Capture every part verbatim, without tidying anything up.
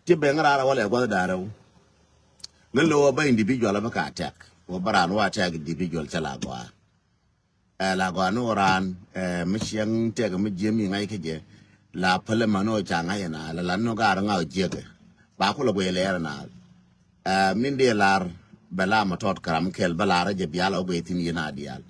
Ci ben rar walɛ guath da̱rɛ wu. Ni lo wä ba individual ba ka attack. Wä ba ran wä attack individual ca la gɔaa. Ɛ la gɔaa ni wä ran, ɛ, mi ciɛŋ tɛk mi jiɛ mi ŋa̱c kä jɛ. La päl ma ni wä ca ŋa̱c na la la ni wä gar ŋa̱c jiɛk. Ba kulɛ guɛ lɛɛr na. Ɛ, min dee lar bɛ la ma tɔt karam kɛl bɛ lar jɛ bial wä guɛ thin yɛ na dial.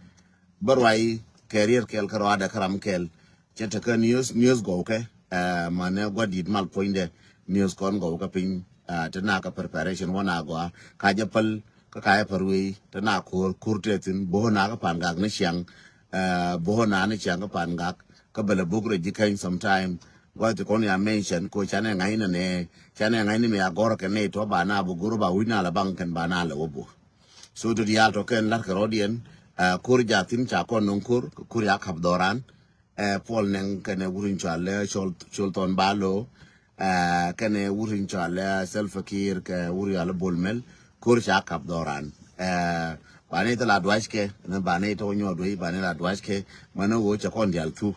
Bä ruac kɛ riɛr kɛl kä ruadɛ kä ram kɛl. Cɛ tekä news, news gɔw kɛ, ɛ, manɛ gua̱di̱t mal puɔ̱nydɛ news kɔn gɔw kɛ piny, ɛ, te na kɛ preparation wä na gɔaa ka jɛ päl kä ka jɛ päl wei te na ko̱r ko̱r te thin bo̱o̱ na kä pan gak ni ciaŋ, ɛ, bo̱o̱ na ni ciaŋ kä pan gak kä bɛ lɛ buk rɛ ji̱ kɛny sometime. Gua̱th ti kɔn ya mention ko canɛ ŋa̱cnɛ nɛ canɛ ŋa̱cnɛ mi a gɔr kɛ nɛ tɔ ba na bɛ go̱r ba wi̱c na lɛ baŋ kɛn ba na lɛ wä bo̱o̱. So ti diaal tɔ kɛn lat kɛ rɔdiɛn, ɛ, ko̱r ja thin ca kɔn no̱ŋ ko̱r, ko̱r ya kap dhɔran, ɛ, Puɔl Nɛŋ kɛnɛ wur in cɔal lɛ Col, Col Thɔn Balo, ɛ, kɛnɛ wur in cɔal lɛ Salva Kiir kɛ wur ya lɛ Bol Mel, ko̱r ca kap dhɔran. Ɛ, ba ni tɔ la duac kɛ, ni ba ni tɔ nyɔ duac, ba ni la duac kɛ, mɛn ni wä cɛ kɔn diaal thu.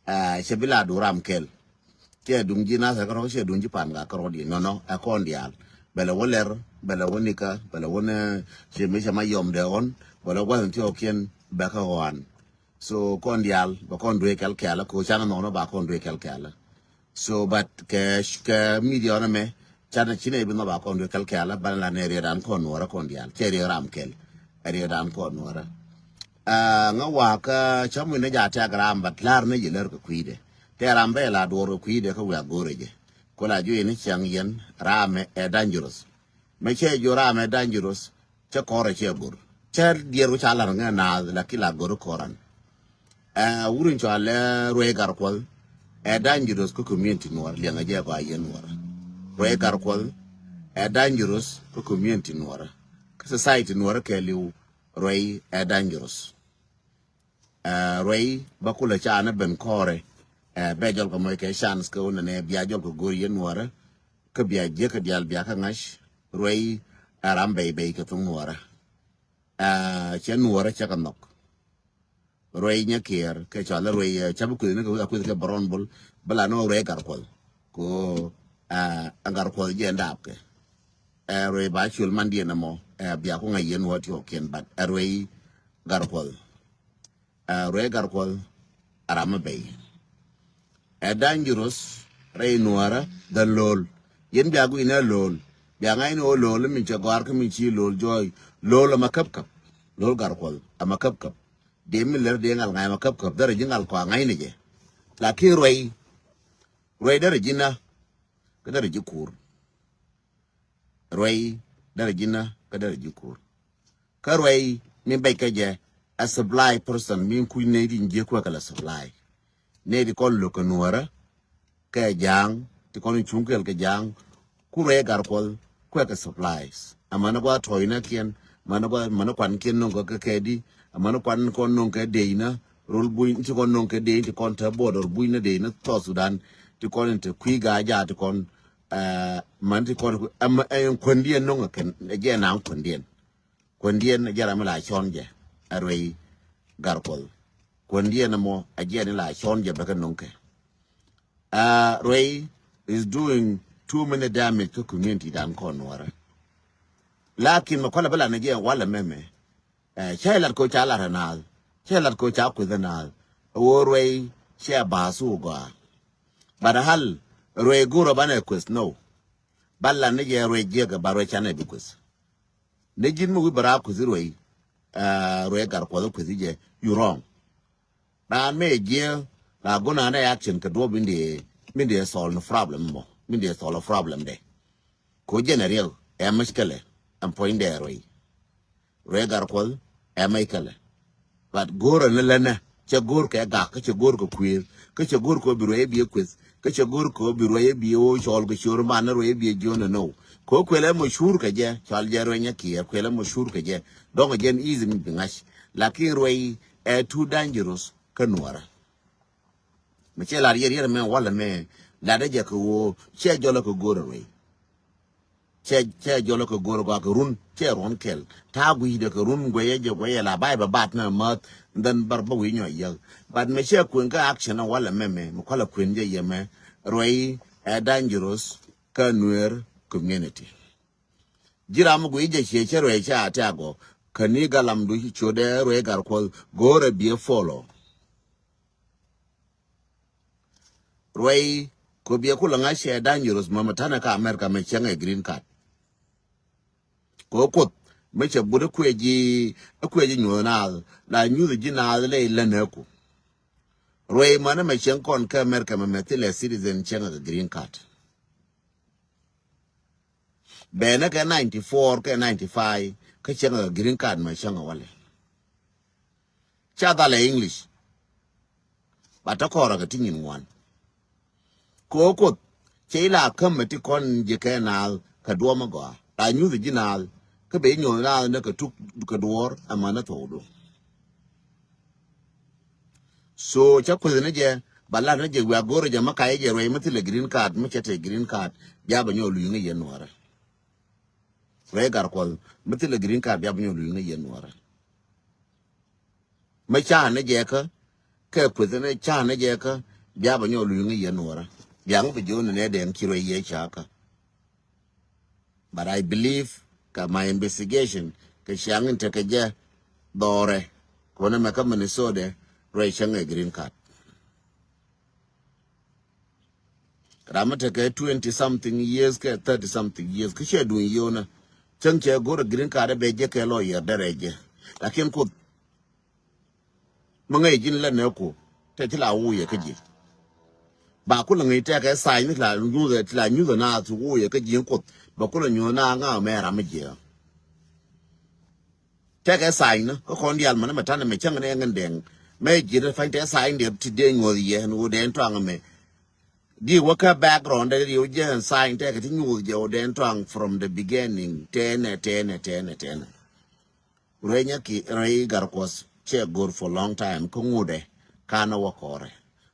Ɛ, cɛ bi la du ram kɛl. Cɛ duŋ ji̱ nath ɛ kärɔ̱ cɛ duŋ ji̱ pan gak kärɔ̱ diɛ nɔnɔ ɛ kɔn diaal. Bɛlɛ wä lɛr, bɛlɛ wä nikä, bɛlɛ wä ni cɛ mi cɛ ma yɔm dɛ ɣɔn, bɛlɛ gua̱th in thiɔɔkiɛn bɛ kä ɣɔan. So kɔn diaal bɛ kɔn duee kɛl kɛl ko canɛ nɔnɔ ba kɔn duee kɛl kɛl. So but kɛ kɛ media ɔnɛ mɛ canɛ cinɛ bi nɔ ba kɔn duee kɛl kɛl banɛ la nɛ riɛ dan kɔn nuɔrɛ kɔn diaal cɛ riɛ ram kɛl. Ɛ riɛ dan kɔn nuɔrɛ. Ɛ, ŋä wakä cä muc ni ja tɛk ram but lar ni ji lär kɛ kui̱dɛ. Tɛ ram bɛ la duɔr kɛ kui̱dɛ kä wiak go̱rɛ jɛ. Ku la juiy ni ciaŋ yɛn ram ɛ dangerous. Mɛ cɛ jiɔ ram ɛ dangerous cɛ kɔrɛ cɛ go̱r. Cɛ diɛr wä ca lar ŋɛ naath la ki la go̱r kɔran. Ɛ, wur in cɔal ɛ Ruei Garkuɔth ɛ dangerous kä community nuɔr liɛŋɛ jɛ gɔaa yɛn nuɔr. Ruei Garkuɔth ɛ dangerous kä community nuɔr. Kä society nuɔr kɛ liw Ruei ɛ dangerous. Ɛ, Ruei ba kulɛ ca ni ben kɔrɛ. Ɛ, bɛ jɔl kɛ mɔc kɛ chance kɛ wunɛ nɛ bia jɔl kɛ go̱r yɛ nuɔrɛ. Kä bia jiäkä dial bia kä ŋa̱c. Ruei ɛ ram bɛy bɛy kɛ thuŋ nuɔrɛ. Ɛ, cɛ nuɔrɛ cɛ kɛ nhɔk. Ruei nyɛ kiɛɛr kɛ cɔal ruei, ɛ, ca bi kueth ni kɛ wi̱i̱ a kueth kɛ bɛ rɔn bol. Bä la ni wä Ruei Garkuɔth. Ko, ɛ, ɛ Garkuɔth jɛ ndap kɛ. Ɛ, Ruei ba cuël man diɛn ɛmɔ, ɛ, bia ku ŋa̱c yɛn wä ti ɔ kiɛn bat. Ɛ, Ruei Garkuɔth. Ɛ, Ruei Garkuɔth a ram mi bɛy. Ɛ dangerous rɛy nuɔrä dhä lo̱l. Yɛn bia guic ni a lo̱l. Bia ŋa̱c ni ɣöö lo̱l mi cɛ gɔ̱a̱r kä mi ci lo̱l jɔɔy. Lo̱l ama käp käp. Lo̱l Garkuɔth ama käp käp. Dee mi lär dee ŋal ŋa̱c ama käp käp. Därɛ ji̱ ŋal kɔa ŋa̱c ni jɛ. Lakin Ruei. Ruei därɛ ji̱ na. Kä därɛ ji̱ kur. Ruei därɛ ji̱ na kä därɛ ji̱ kur. Kä Ruei mi bɛc kä jɛ a supply person mi kuc nɛy ti ji̱ kuɛ kɛ la supply. Nɛy ti kɔn lo̱k kɛ nuɔrä kɛ ja̱a̱ŋ ti kɔn cuŋ kɛl kɛ ja̱a̱ŋ. Ku Ruei Garkuɔth kuɛ kɛ supplies. Amäni gua̱a̱th tɔ̱ɔ̱cnäkiɛn, mäni gua̱a̱th mäni kuankiɛn no̱ŋ kɛ kɛ kɛ di. Amäni kuan kɔn no̱ŋ kɛ dec nä rol buny ti kɔn no̱ŋ kɛ dec ti kɔn te border buny nä dec nä South Sudan ti kɔn in te kui̱ ga̱a̱c ja̱a̱ ti kɔn. Ɛ, män ti kɔn ɛn kuändiɛn no̱ŋ ɛ kɛn ɛ jɛ naŋ kuändiɛn. Kuändiɛn ɛ jɛ ram mi la cɔn jɛ ɛ Ruei Garkuɔth. Kuändiɛn ɛmɔ ɛ jɛ ni la cɔn jɛ bɛ kɛ no̱ŋ kɛ. Ɛ, Ruei is doing too many damage kä community dan kɔn nuɔrä. Lakin mɛ kɔlɛ bä la ni jɛ walɛ mɛmɛ. Ɛ, cä ilat ko ca lat ɛ naath. Cä ilat ko ca kueth ɛ naath. Ɛ woo Ruei cɛ ba̱a̱ thuk gɔaa. But hal Ruei go̱rä banɛ kueth no. Ba lat ni jɛ Ruei jiäk ɛ ba Ruei canɛ bi kueth. Ni ji̱n mi wi̱i̱ bɛ raak kueth i̱ Ruei. Ɛ, Ruei Garkuɔth i̱ kueth i̱ jɛ. You wrong. Raan mëë jiɛ la gun an ɛ action kɛ duɔ̱p in dee min dee solve ni problem mɔ min dee solve problem dɛ. Ko jɛn ɛ riɛk ɛ mushkilɛ ɛn puɔ̱nydɛ Ruei. Ruei Garkuɔth ɛ mushkilɛ. But go̱o̱rä ni länä cɛ go̱o̱r kɛ gak kä cɛ go̱o̱r kɛ kuëëth kä cɛ go̱o̱r kɛ bi Ruei bi ɛ kueth kä cɛ go̱o̱r kɛ bi Ruei bi ɛ wä cɔɔl kɛ ciöör man ni Ruei bi ɛ jiöön ni now. Ko kuël ɛ mɔ cuur kɛ jɛ cɔal jɛ Ruei nyɛ kiɛ kuël ɛ mɔ cuur kɛ jɛ. Dɔ̱ŋ ɛ jɛn easy mi bi ŋa̱c. Lakin Ruei ɛ too dangerous kä nuɔrä. Mi cɛ lar yɛr yɛr mɛ walɛ mɛ lat dee jɛ kɛ ɣöö cɛ jɔlɛ kɛ go̱o̱r ɛ Ruei. Cɛ cɛ jɔlɛ kɛ go̱o̱r ɛ gɔaa kɛ run cɛ ruɔ̱n kɛl ta̱a̱ gui̱cdɛ kɛ run guɛyɛ jɛ guɛyɛ la bay bɛ bat ni mäth. Then bar bä wi̱i̱ nyɔ yäk. But mi cɛ kuën kä action ɛ walɛ mɛ mɛ mi kualɛ kuën jɛ yɛ mɛ Ruei ɛ dangerous. kä Nuer community. Ji̱ ram mi guic jɛ ciɛ cɛ ruɛy cɛ a tɛ̈ a gɔɔ kä ni galamdu ci ciötdɛ ruɛy Gatkuɔth go̱o̱rɛ biɛ follow. Ruɛy kɔ biɛ kulɛ ŋa̱c cɛ dangerous mɛ mɛ ta̱nɛ kä America mɛ cäŋɛ green card. Kɔ Kuoth mi cɛ but ɛ kuɛ ji̱, ɛ kuɛ ji̱ nyuɔ̱th naath la nyuth ji̱ naath lɛ ilä nääku. Ruɛy mänɛ mɛ cäŋ kɔn kä America mɛ mɛ thilɛ citizen cäŋɛ kɛ green card. Bɛnɛ kɛ ninety four kɛ ninety five kä cäŋɛ kɛ green card mɛ cäŋɛ walɛ. Ca dhalɛ English. Ba tɔ kɔrɛ kɛ ti nyin ŋuan. Kɛ ɣöö Kuoth cɛ ila kämɛ ti kɔn ji̱ kɛ naath kɛ duɔ̱ɔ̱mä gɔaa la nyuth ji̱ naath kä ben nyuɔ̱th naath ni kɛ tuk kɛ duɔ̱ɔ̱r ɛmɛ ni thokdu. So cä kueth ni jɛ ba lat ni jɛ wiak go̱o̱rɛ jɛ mä kayɛ jɛ ruɛy mä thilɛ green card mä cɛ te green card bia bɛ nyɔk luny ni yɛn nuɔrɛ. Ruɛy Gatkuɔth mä thilɛ green card bia bɛ nyɔk luny ni yɛn nuɔrɛ. Mä ca̱a̱n ni jɛ kä kɛ kueth ni ca̱a̱n ni jɛ kä bia bɛ nyɔk luny ni yɛn nuɔrɛ. Bia ŋä bɛ jiö ni nɛ dɛŋ ci ruɛy yɛ ca̱a̱ kä. But I believe kɛ my investigation kɛ ciaŋ in tekɛ jɛ dhɔrɛ kɔnɛ mɛ kä Minnesota ruɛy cäŋɛ green card. Ram mi tekɛ twenty something years kɛ thirty something years kä cɛ duŋ yionä. Cäŋ cɛ go̱rɛ green card bɛ jɛ kɛ lawyer dɛrɛ jɛ. Lakin Kuoth mi ŋäc ji̱n lɛ nɛ ku tɛ ti la wuyɛ kä ji̱. Ba kulɛ ŋäc tɛkɛ sign ti la nyuthɛ ti la nyuthɛ na ti wuyɛ kä ji̱ Kuoth ba kulɛ nyuthɛ na ŋa mɛ ram mi jiɛ. Tɛkɛ sign ni kä kɔn diaal mɛn mɛ tanɛ mɛ cäŋ ni ɛŋ in dɛŋ mɛ ji̱ rɛ pany tɛ sign diɛ ti dee nyuɔth yɛ ni wudɛ in tɔaŋ mɛ. Di wä kä background dɛ di wä jɛ in sign tɛkɛ ti nyuɔth jɛ wudɛ in tɔaŋ from the beginning tɛnɛ tɛnɛ tɛnɛ tɛnɛ. Rueny aki rueny Gatkuɔth cɛ go̱r for long time kä ŋudɛ kanɛ wä kɔrɛ.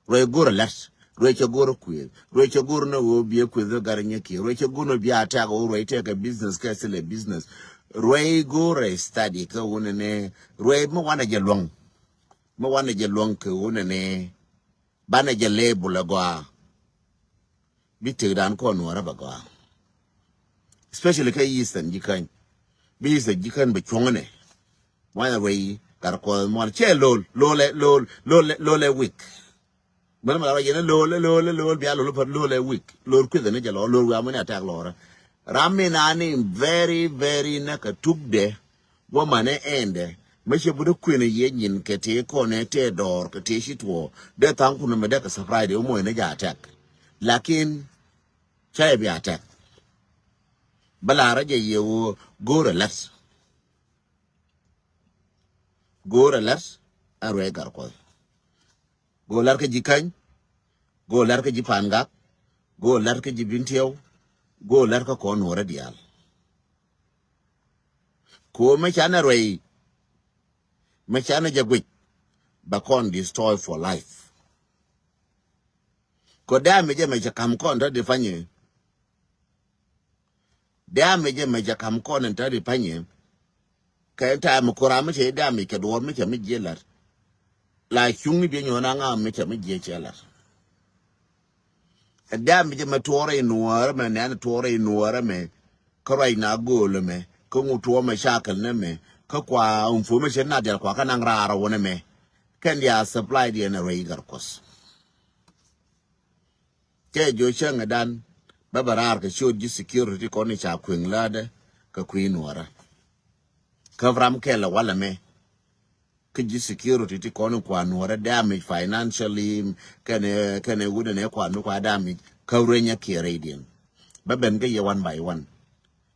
Ruey go̱r a lɛt. Ruey cɛ go̱r a kuëth. Ruey cɛ go̱r ni ɣöö biɛ kuëth kä Gatkuɔth. Ruey cɛ go̱r ni biɛ a tɛk ɣöö ruey tɛk a business kɛ thilɛ business. Ruey go̱r a study kä wunɛ ni ruey mi wanɛ jɛ luɔ̱ŋ. Mi wanɛ jɛ luɔ̱ŋ kɛ wunɛ ni banɛ jɛ label a gɔaa. Bi tëkdan kɔn nuɔrä bɛ gɔaa. Especially kä Eastern ji̱ käny. Bi Eastern ji̱ käny bɛ cuɔ̱ŋ ni. Muɔny ruey Gatkuɔth muɔn cɛ lol lolɛ lol lolɛ lolɛ week. Mɛn mɛ la rɔ yɛn lol lol lol bia lol pär lolɛ week lol kueth ni jɛ lɔ lol wiamä ni attack lɔrä. Ram mi na ni very very nɛ kɛ tukdɛ. Wä manɛ ɛndɛ mɛ cɛ butdä kuenɛ yɛ nyin kɛ tëë kɔnɛ tëë dɔɔr kɛ tëë ci tuɔɔ dee thaŋ kunɛ mɛ dee kɛ surprise dee wä muɔny ni jɛ attack. Lakin cɛ yɛ bi attack. Bä la̱rä jɛ yɛ wä go̱o̱rɛ lät. Go̱o̱rɛ lät ɛ ruɛy Gatkuɔth. Go̱o̱rɛ lät kä ji̱ käny. Go̱o̱rɛ lät kä ji̱ pa̱a̱n gak. Go̱o̱rɛ lät kä ji̱ Bintiɛw. Go̱o̱rɛ lät kä kɔn nuɔrä diaal. Ko̱o̱m mɛ canɛ ruɛy mɛ canɛ jɛ guic bɛ kɔn destroy for life. Kɔ damage mɛ cɛ ka̱m kɔn tɔ di panyɛ. Damage mɛ cɛ ka̱m kɔn in tɔ di panyɛ. Kɛ time kura mi cɛ damage kɛ duɔr mi cɛ mi jiɛ lat. La cuŋ ni biɛ nyɔn aŋa mi cɛ mi jiɛ cɛ lat. Ɛ damage mɛ tuɔrɛ in nuɔrɛ mɛ nɛn tuɔrɛ in nuɔrɛ mɛ. Kä ruac na go̱o̱l mɛ kä ŋu tuɔɔ mɛ cakɛl nɛ mɛ kä kua information na dial kua kä naŋ raar wunɛ mɛ. Kɛn dia supply diɛ nɛ ruac Gatkuɔth. Cɛ jiɔ cäŋɛ dan bä bɛ raar kɛ ciöt ji̱ security kɔn i̱ ca kueŋ lädɛ kɛ kui̱ nuɔrä. Kä ram kɛl ɛ walɛ mɛ kä ji̱ security ti kɔn i̱ kua nuɔrä damage financially kɛnɛ kɛnɛ wudɛ nɛ kua mi kua damage kä ruenyä kiɛ rɛydiɛn. Bä ben kä yɛ one by one.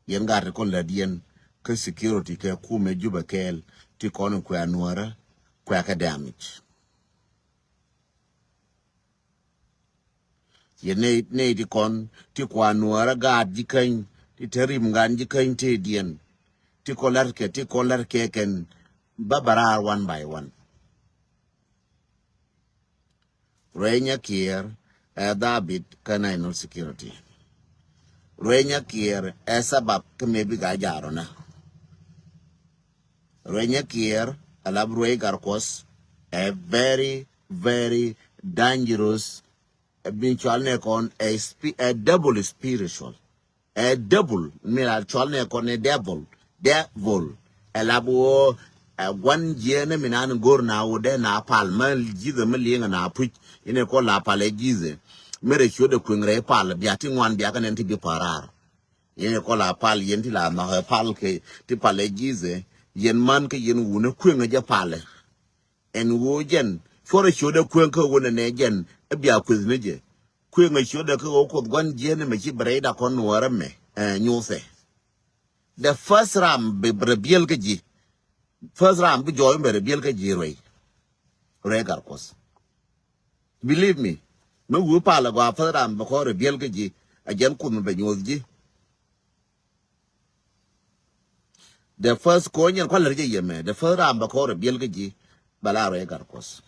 Yɛn gat ti kɔn lät yɛn kä security kɛ kumɛ Jubɛ kɛɛl ti kɔn i̱ kua nuɔrä kua kɛ damage. Yɛ nɛy nɛy ti kɔn ti kua nuɔɔrä gaat ji̱ käny ti te rim gan ji̱ käny tëëdiɛn ti kɔn la̱t kɛ ti kɔn la̱t kɛ kɛn bä bä raar one by one. Rueny a kiɛɛr ɛ dhabit kä national security. Rueny a kiɛɛr ɛ sabab kä mëë bik a jaarɔnä. Rueny a kiɛɛr ɛ lap rueny Gatkuɔth ɛ very very dangerous Ɛ bi cɔal nɛ kɔn ɛ spi-, ɛ double spiritual. Ɛ double, mi la cɔal nɛ kɔn ɛ devil, devil. Ɛ la bi woo, ɛ gua̱n jiɛn mi nan go̱r na woo dee na pal, ma ji̱thɛ mi liŋ na puc. Inɛ kɔn la pal ɛ ji̱thɛ. Mi rɛ ciötdɛ kueŋ rɛ pal, bia ti ŋuan bia kɛ nɛn ti bi parar. Inɛ kɔn la pal yɛn ti la nhɔk ɛ pal kɛ, ti pal ɛ ji̱thɛ. Yɛn man kɛ yɛn wunɛ kueŋ ɛ jɛ palɛ. Ɛn ɣöö jɛn cuɔrɛ ciötdɛ kueŋ kä ɣöö nɛnɛ jɛn ɛ bia kueth ni jɛ. Kueŋ ɛ ciötdɛ kä ɣöö Kuoth gua̱n jiɛn ɛmɛ ci bɛ rɛyda kɔn nuɔɔrɛ mɛ, ɛ, nyuuthɛ. The first ram bi, bi rɛ biɛl kä ji̱. First ram bi jɔɔc bɛ rɛ biɛl kä ji̱ ruɛy. Ruɛy Gat Kuɔth. Believe me. Mi wi̱i̱ palɛ gɔaa first ram bɛ kɔn rɛ biɛl kä ji̱. A jɛn Kuoth mi bɛ nyuɔth ji̱. The first, ko nyɛn kualɛ rɛ jɛ yɛmɛ. The first ram bɛ kɔn rɛ biɛl kä ji̱. Bɛ la Ruɛy Gat Kuɔth.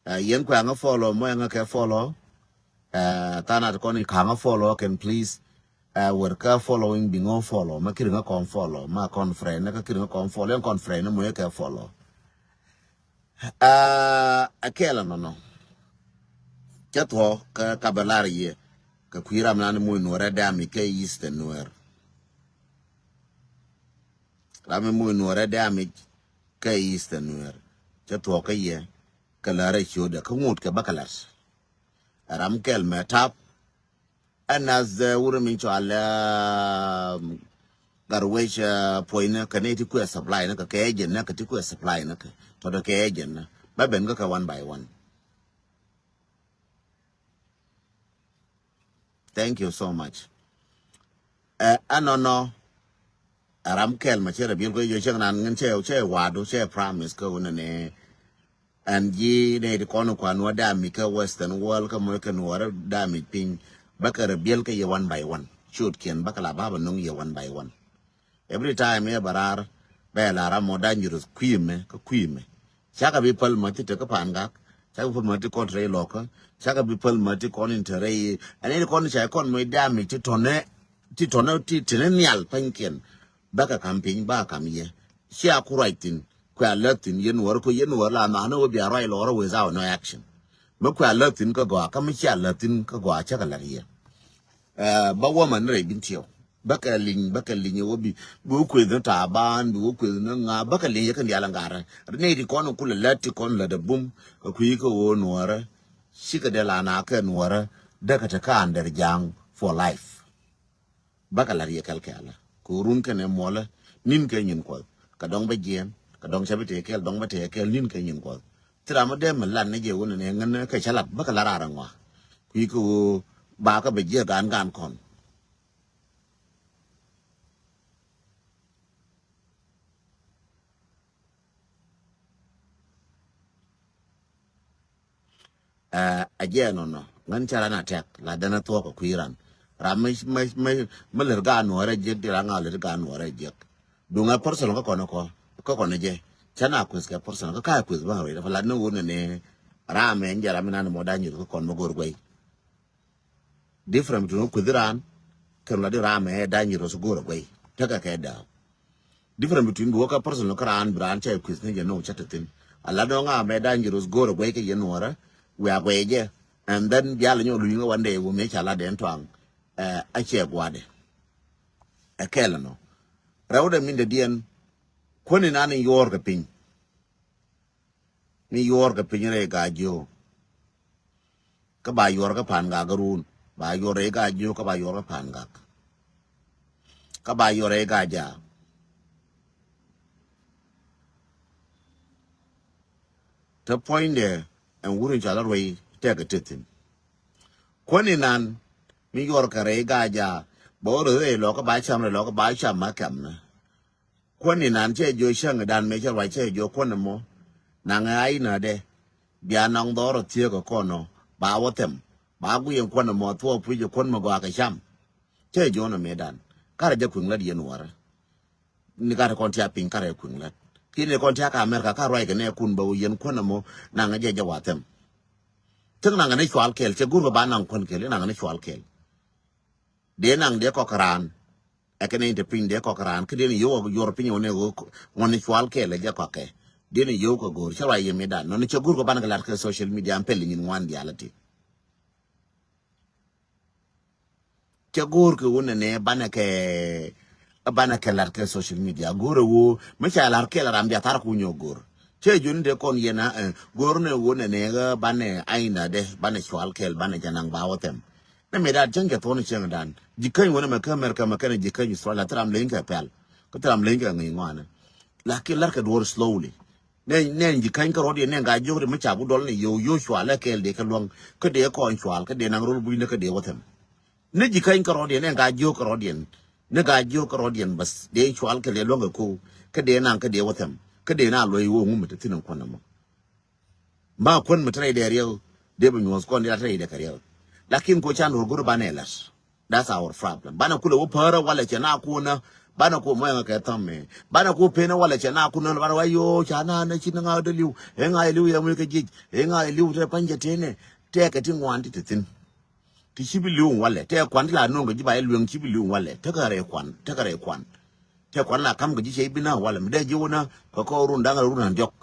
Ɛ, yɛn kuɛ aŋa follow, mɔ ɛŋa kɛ follow. Ɛ, thanat kɔn i̱ kaŋa follow kɛn please. Ɛ, wër kä following bi ŋɔ follow, ma kiri ŋa kɔn follow, ma kɔn friend, kä kiri ŋa kɔn follow, yɛn kɔn friend, mɔ yɛ kɛ follow. Ɛ, a kɛl nɔnɔ. Cɛ thuɔ kä kabɛ lar yɛ, kɛ kui̱ ram nan muc nuɔrɛ dam i̱ kɛ Eastern Nuer. Ram mi muc nuɔrɛ dam i̱ kɛ Eastern Nuer. Cɛ thuɔ kä yɛ, kɛ lärɛ ciötdɛ kä ŋot kɛ bä kɛ la̱t. Ɛ ram kɛl mɛ tap. Ɛn nath, ɛ, wurɛ min cɔal, ɛ, Gatwec, ɛ, puɔ̱nynä kɛ nɛy ti kuɛ supply nä kɛ, kɛ agent nä kɛ ti kuɛ supply nä kɛ. Tɔtɔ kɛ agent nä. Bä ben kä kɛ one by one. Thank you so much. Ɛ, ɛnɔnɔ, ɛ ram kɛl ma cɛ rɛ biɛl kɛ yɛ cɛ nan ŋän cɛ, cɛ wadu, cɛ promise kä wunɛ nɛ. Ɛn ji̱ nɛy ti kɔn kuan wä dam i̱ kä Western world kä mɔ kɛ nuɔrɛ dam i̱ piny. Bä kɛ rɛ biɛl kɛ yɛ one by one. Ciötkiɛn bä kɛ la bä bä no̱ŋ yɛ one by one. Every time yɛ bɛ raar, bɛ la ram mɔ dangerous kui̱ mɛ kä kui̱ mɛ. Cakɛ bi päl mäti tekä Pangak, cakɛ bi päl mäti kɔn te rɛy Lɔkä, cakɛ bi päl mäti kɔn in te rɛy, ɛn in kɔn ca kɔn mɔ damage ti tɔnɛ, ti tɔnɛ, ti tɔnɛ nhial pa̱nykiɛn. Bäkɛ kam piny, bäkɛ kam yɛ. Cia ku ruac thi̱n, kuɛ a lät thi̱n, yɛn wär kɔ, yɛn wär la nhɔaknɛ wä bia ruac lɔrä without no action. Mi kuɛ a lät thi̱n kä gɔaa, kä mi cia lät thi̱n kä gɔaa, cakɛ lät yɛ. Ɛ, bä wämɛ ni rɛy bin tiɛw. Bä kɛ li̱ny, bä kɛ li̱ny wä bi, bi wä kueth ni Taban, bi wä kueth ni ŋa, bä kɛ li̱ny yɛ kɛn diaal ɛn garɛ. Ri nɛy ti kɔn kulɛ lät ti kɔn lät ɛ bum, kɛ kui̱ kä ɣöö nuɔrä. Cikɛ dee la na kɛ nuɔrä, dee kɛ te kä under ja̱a̱ŋ for life. Bä kɛ la̱r yɛ kɛl kɛɛlä. Kɛ ɣöö run kɛnɛ muɔlä, ni̱n kɛ nyin Kuɔth. Kɛ dɔ̱ŋ bä jiɛɛn, kɛ dɔ̱ŋ cä bi tëë kɛɛl, dɔ̱ŋ bä tëë kɛɛl, ni̱n kɛ nyin Kuɔth. Thil ram mi dee mi lat ni jɛ wun ni ŋän kɛ cä lat, bä kɛ lat raar ɛŋɔa. Kui̱ kɛ ɣöö ba kä bɛ jiɛ gaan gaan kɔn. Ɛ, a jɛ nɔnɔ, ŋän cä ran a tɛk, la dɛn a thuɔk kɛ kui̱ ran. Ram mi, mi, mi, mi lär gaan nuɔrɛ jiɛk, di ran ŋa lär gaan nuɔrɛ jiɛk. Duŋ ɛ personal kä kɔn kɔ, kä kɔn jɛ. Cä na kueth kɛ personal, kä ka kueth bä rɛy, dɛ pa lat ni wun ni ram ɛn jɛ ram mi nan mɔ dangerous kä kɔn mɔ go̱r guɛy. Different between wä kueth ran kɛn la di ram ɛ dangerous go̱r guɛy. Tekɛ kɛ dääk. Different between bi wä kä personal kä ran bi ran cɛ kueth ni jɛ no cɛ te thin. A la dɔŋ a mɛ dangerous go̱r guɛy kɛ yɛn nuɔrä. Wiaa guɛy jɛ. And then bial nyɔ luiŋ kä one day wä mɛ ca la dɛn tuaŋ. Ɛ, a cɛ guadɛ. Ɛ kɛl nɔ. Rɛwdɛ min dɛ diɛn. Kuäni nan in yuɔr kɛ piny. Mi yuɔr kɛ piny rɛy gaa jiök. Kä ba yuɔr kä Pangak run. Ba yuɔr rɛy gaa jiök kä ba yuɔr kä Pangak. Kä ba yuɔr rɛy gaa jaak. Te puɔ̱nydɛ ɛn wur in ca la ruɛy tɛk ɛ te thi̱n. Kuäni nan mi yuɔr kɛ rɛy gaa jaak. Ba wä röth rɛy lɔkä ba cam rɛy lɔkä ba cam ma kɛmnä. Kuäni nan cɛ jiö cäŋ dan mëë cɛ ruac cɛ jiö kuäni mɔ. Naŋɛ a inädɛ. Bia nɔŋ dhɔr ɔ thieek ɔ kɔn ɔ. Ba wä thɛm. Ba guiɛn kuäni mɔ thuɔɔk puc ɔ kuän mɔ gɔaa kɛ cam. Cɛ jiö nɔ mëë dan. Karɛ jɛ kui̱ŋ lät yɛn wärä. Ni karɛ kɔn tia piny karɛ kui̱ŋ lät. Kiɛ ni kɔn tia ka Amerika ka ruac kɛ nɛ kun bɛ wä yɛn kuäni mɔ. Naŋɛ jɛ jɛ wa thɛm. Thik naŋɛ ni cual kɛl cɛ go̱r kɛ ba naŋ kuän kɛl, naŋɛ ni cual kɛl. Dee naŋ dee kɔk raan. Ɛ kɛn in te piny dee kɔk raan. Kä dee ni yio̱w yuɔr piny wä ni ɣöö ŋuɔ̱n ni cual kɛɛl ɛ jɛ kɔkɛ. Dini yio̱w kɛ go̱o̱r cɛ ruac yɛ mi dan nɔni cɛ go̱o̱r kɛ banɛ kɛ lat kɛ social media an pɛl nyin ŋuan diaal ti. Cɛ go̱o̱r kɛ wun nɛ nɛ banɛ kɛ banɛ kɛ lat kɛ social media go̱o̱r ɛ woo mi ca lar kɛ la ram bia thar ku nyɔ go̱o̱r. Cɛ jun de kɔn yɛn a go̱o̱r nɛ wun nɛ nɛ banɛ aina de banɛ cual kɛl banɛ jɛ naŋ ba wä thɛm. Nɛ mi dan cäŋ kɛ thon cäŋ dan jikäny wun mɛ kä America mɛ kɛn jikäny Australia thram leny kɛ pɛl. Kä thram leny kɛ ŋi̱ ŋɔanɛ. Lakin lar kɛ duɔr slowly. Nɛ nɛ ji̱ käny kä rɔ̱diɛn nɛ gaa jiök ri mi ca bi dɔl ni yo̱o̱ yo̱o̱ cual ɛ kɛɛl dee kä luäŋ kä dee kɔn cual kä dee naŋ rol buc ni kä dee wä thɛm. Ni ji̱ käny kä rɔ̱diɛn nɛ gaa jiök kä rɔ̱diɛn ni gaa jiök kä rɔ̱diɛn bäth dee cual kɛ dee luäŋ kɛ ko̱w kä dee naŋ kä dee wä thɛm kä dee na luɔ̱c ɣöö ŋu mi te thi̱n ɛn kuän ɛmɔ. Ma kuän mi te rɛy dee riɛw dee bi nyuɔ̱th kɔn dee la te rɛy dee kɛ riɛw. Lakin ko can rol go̱r banɛ la̱t. That's our problem. Banɛ kulɛ wä pärä walɛ cɛ na kunä. Banɛ ku mɔyɛ kɛ thɔm mi banɛ ku penä walɛ cɛ na kunä banɛ wa yoo ca na na ci na ŋa dä liw. Ɛ ŋa liw yɛ mui kɛ jic ɛ ŋa liw te pany jɛ tenɛ. Tɛ kɛ ti ŋuan ti te thin. Ti ci bi liw walɛ tɛ kuan ti la nuŋ kɛ jiba ɛ lueŋ ci bi liw walɛ te kɛ rɛ kuan te kɛ rɛ kuan. Tɛ kuan la kam kɛ jic cɛ ibi na walɛ mi dɛ jiw na kɛ kɔ run daŋ run an jɔk.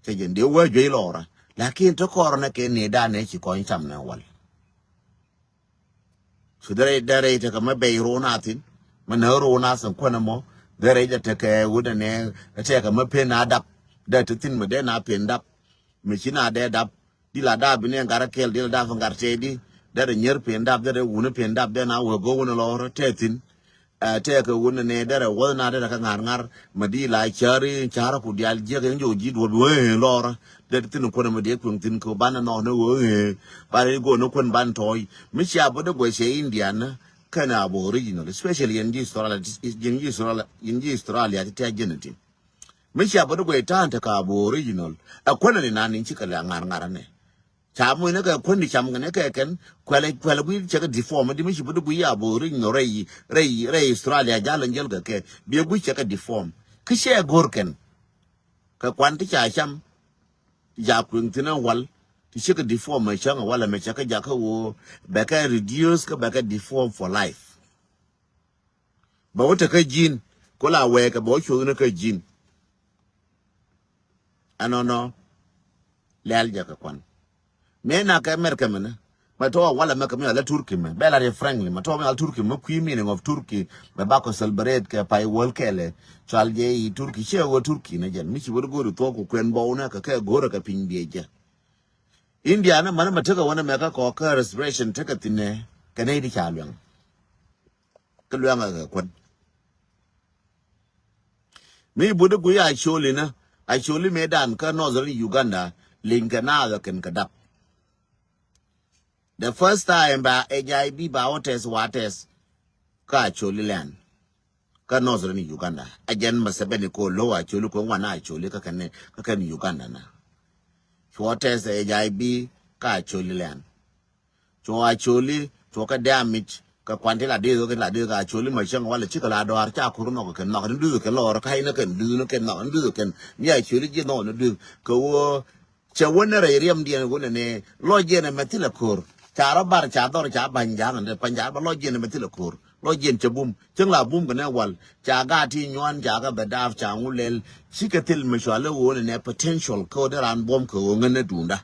Cɛ jɛ ndiw wä juey lɔra. Lakin te kɔrɔ nɛ kɛ ni danɛ ci kɔny cam nɛ wal. Cu dee rɛy dee rɛy tekɛ mä bɛy ro̱o̱n a thi̱n. Mä nä ro̱o̱n a thi̱n kuänɛ mɔ dee rɛy dee tekɛ wut ɛnɛ. Tekɛ mä pen a dap dee te thi̱n mä dee na pen dap. Mä ci na dee dap di la dap bi nɛ gat rɛ kɛl di la dap fi gat tɛɛdi. Dee rɛ nyier pen dap dee rɛ wuni pen dap dee na wee go̱o̱k wuni lɔɔr tɛɛ thi̱n. Ɛ tɛɛkɛ wun ni nɛ derɛ wäth na derɛ kä ŋa̱r ŋa̱r. Mɛ di la cäri cäri ku dial jiäk in jɔw ji̱ duɔl bi wee lɔrä. Derɛ thi̱n kuɔnɛ mɛ di kueŋ thi̱n kɛ banɛ nɔɔk ni wee ɣee. Banɛ i̱ go̱o̱n ni kuɛn ban tɔɔy mi cia bä dee guɛ cɛ Indian. Kɛnɛ aboriginal especially yɛn ji̱ Australia yɛn ji̱ Australia yɛn ji̱ Australia ti tɛ̈ jɛn ti. Mi cia bä dee guɛ ta̱a̱n tekɛ aboriginal ɛ kuɛnɛ ni nan in cikɛ lɛ ŋa̱r ŋa̱r nɛ. Ca muc ni kɛ kuändi cam kɛ ni kɛ kɛn kuɛlɛ kuɛlɛ gui̱ cɛ kɛ deform di mi ci bi di gui̱ aboriginal rɛy rɛy rɛy Australia jal in jäl kɛ kɛ biɛ gui̱ cɛ kɛ deform. Kä cɛ go̱r kɛn kɛ kuan ti ca cam. Ca kueŋ thin a wal ti cɛ kɛ deform a cäŋ a wal a mɛ cɛ kɛ jakä woo bɛ kɛ reduce kä bɛ kɛ deform for life. Bɛ wä te kä ji̱n ko la wɛɛkɛ bɛ wä cuoth ni kä ji̱n. Ɛnɔnɔ lɛl jɛ kɛ kuan. Mëë na kɛ America mɛnɛ mɛ tɔɔ walɛ mɛ kɛ mi ala Turkey mɛ bɛ la ri frankly mɛ tɔɔ mi ala Turkey mɛ kui̱ meaning of Turkey mɛ bakɔ celebrate kɛ pay wäl kɛlɛ. Cual jɛ i̱ Turkey ciɛ wä Turkey ni jɛn mi ci wä di go̱o̱ri thuɔk ku kuɛn bɔw nɛ kɛ kɛ go̱o̱rɛ kɛ piny biɛ jɛ. India ni mani mɛ tekɛ wä ni mɛ kä kɔ kä reservation tekɛ thinɛ kɛ nɛy di ca luɛŋ. Kä luɛŋɛ kɛ kuän. Mi budi guiy Acholi ni Acholi mëë dan kä northern Uganda liŋ kɛ naath ɛ kɛn kɛ dap. The first time ba H I V ba wä test wa test kä Acholi lɛn. Kä northern Uganda a jɛn Museveni ko low Acholi ko ŋuan Acholi kä kɛn kä kɛn Uganda na. Cuɔ test H I V kä Acholi lɛn. Cuɔ Acholi cuɔ kɛ damage kɛ kuan ti la dee kɛ la dee kɛ Acholi ma cäŋ walɛ cikɛ la dɔar ca kur nhɔk kɛ nhɔk ni duth kɛ lɔr ka inɛ kɛn duth ni kɛn nhɔk ni duth kɛn mi Acholi jiɛ nhɔk ni duth kɛ woo. Cɛ wä ni rɛy riɛmdiɛn wä ni ni lɔc jiɛn ɛmɛ thilɛ ko̱r ca rɔ bar ca dhɔr ca ba̱ny ja̱a̱ŋ ni pa̱ny ca rɔ ba lɔc jiɛn ɛmɛ thilɛ ko̱r lɔc jiɛn cɛ bum cäŋ la bum kɛ ni wal ca gaat ti nyuan ca kɛ bɛ daap ca ŋu lɛl. Cikɛ thil mi cua lɛ wä ni ni potential kä wä dee ran buɔ̱m kɛ wä ŋän ni duundä.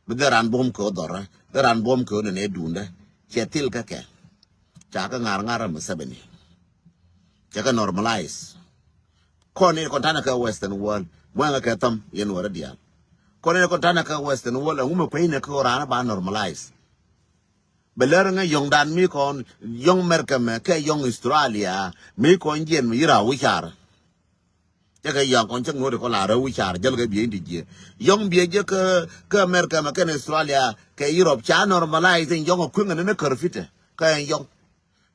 Bi dhɛ ran buɔ̱m kɛ wä dhɔrä dhɛ ran buɔ̱m kɛ wä nɛnɛ duundä. Cɛ thil kä kɛ ca kä ŋa̱r ŋa̱r ram Museveni. Cɛ kɛ normalize. Kɔn ni kɔn tanɛ kɛ western world muɛŋɛ kɛ thäm yɛn wärä diaal. Kɔn ni kɔn tanɛ kɛ western world ɛŋu mɛ kuecnɛ kɛ wä ran ba normalize. Bɛ lär ŋɛ yɔŋdan mi kɔn yɔŋ America mɛ kɛ yɔŋ Australia mi kɔn jiɛn mi yira wicar. Cɛ kɛ yɔ̱a̱ŋ kɔn cäŋ nuɔ̱ɔ̱ri kɔ la rɛw wi̱c ca̱r jäl kɛ biey in ti jiɛ. Yɔ̱ŋ biey jɛ kä kä America mɛ kɛn Australia kɛ Europe ca normalize in yɔ̱ŋ a kueŋ ɛn ni kär fitɛ kä ɛn yɔ̱ŋ.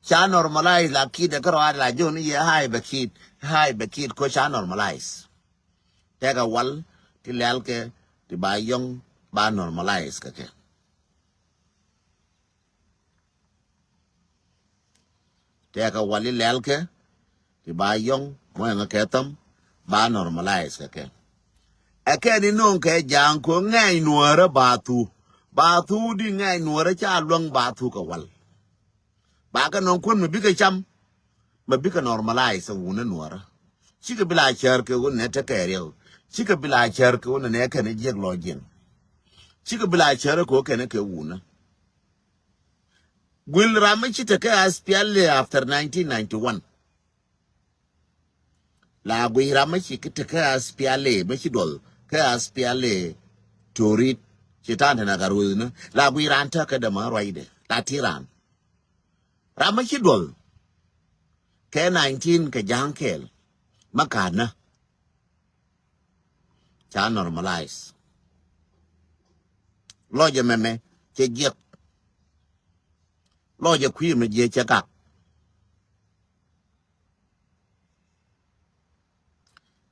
Ca normalize la kid ɛ kä rɔaad la jiɔn ni yɛ hai bɛ kid hai bɛ kid kɔ ca normalize. Tɛkɛ wal ti lɛl kɛ ti ba yɔ̱ŋ ba normalize kɛ kɛ. Tɛkɛ wali lɛl kɛ ti ba yɔŋ muɛŋɛ kɛ thäm ba normalize kɛ kɛ. Ɛ kɛ ni no̱o̱ŋ kɛ ja̱a̱ŋ ko ŋɛny nuäärä ba thu ba thu di ŋɛny nuäärä ca luäŋ ba thu kɛ wal. Ba kɛ nɔŋ kuän mi bikɛ cam mi bikɛ normalize ɛ wunä nuäärä. Cikɛ bi la cär kɛ wun nɛ tekɛ riɛw Cikɛ bi la cär kɛ wun nɛ kɛn jiɛk lɔ jiɛn. Cikɛ bi la cär kɛ wun kɛn kɛ wun. Guil ram mi ci tekɛ S P L A after nineteen ninety-one. La guic ram mi ci tekɛ S P L A mi ci duɔl kɛ S P L A torit ci ta̱a̱n te na ka ruth ni. La guic ran tekɛ dɛ ma ruacdɛ la ti ran. Ram mi ci duɔl kɛ nineteen kɛ ja̱a̱ŋ kɛɛl ma ka̱a̱t na. Ca normalize. Lɔcɛ mɛmɛ cɛ jiɛk. Lɔcɛ kui̱ mɛ jiɛ cɛ gak.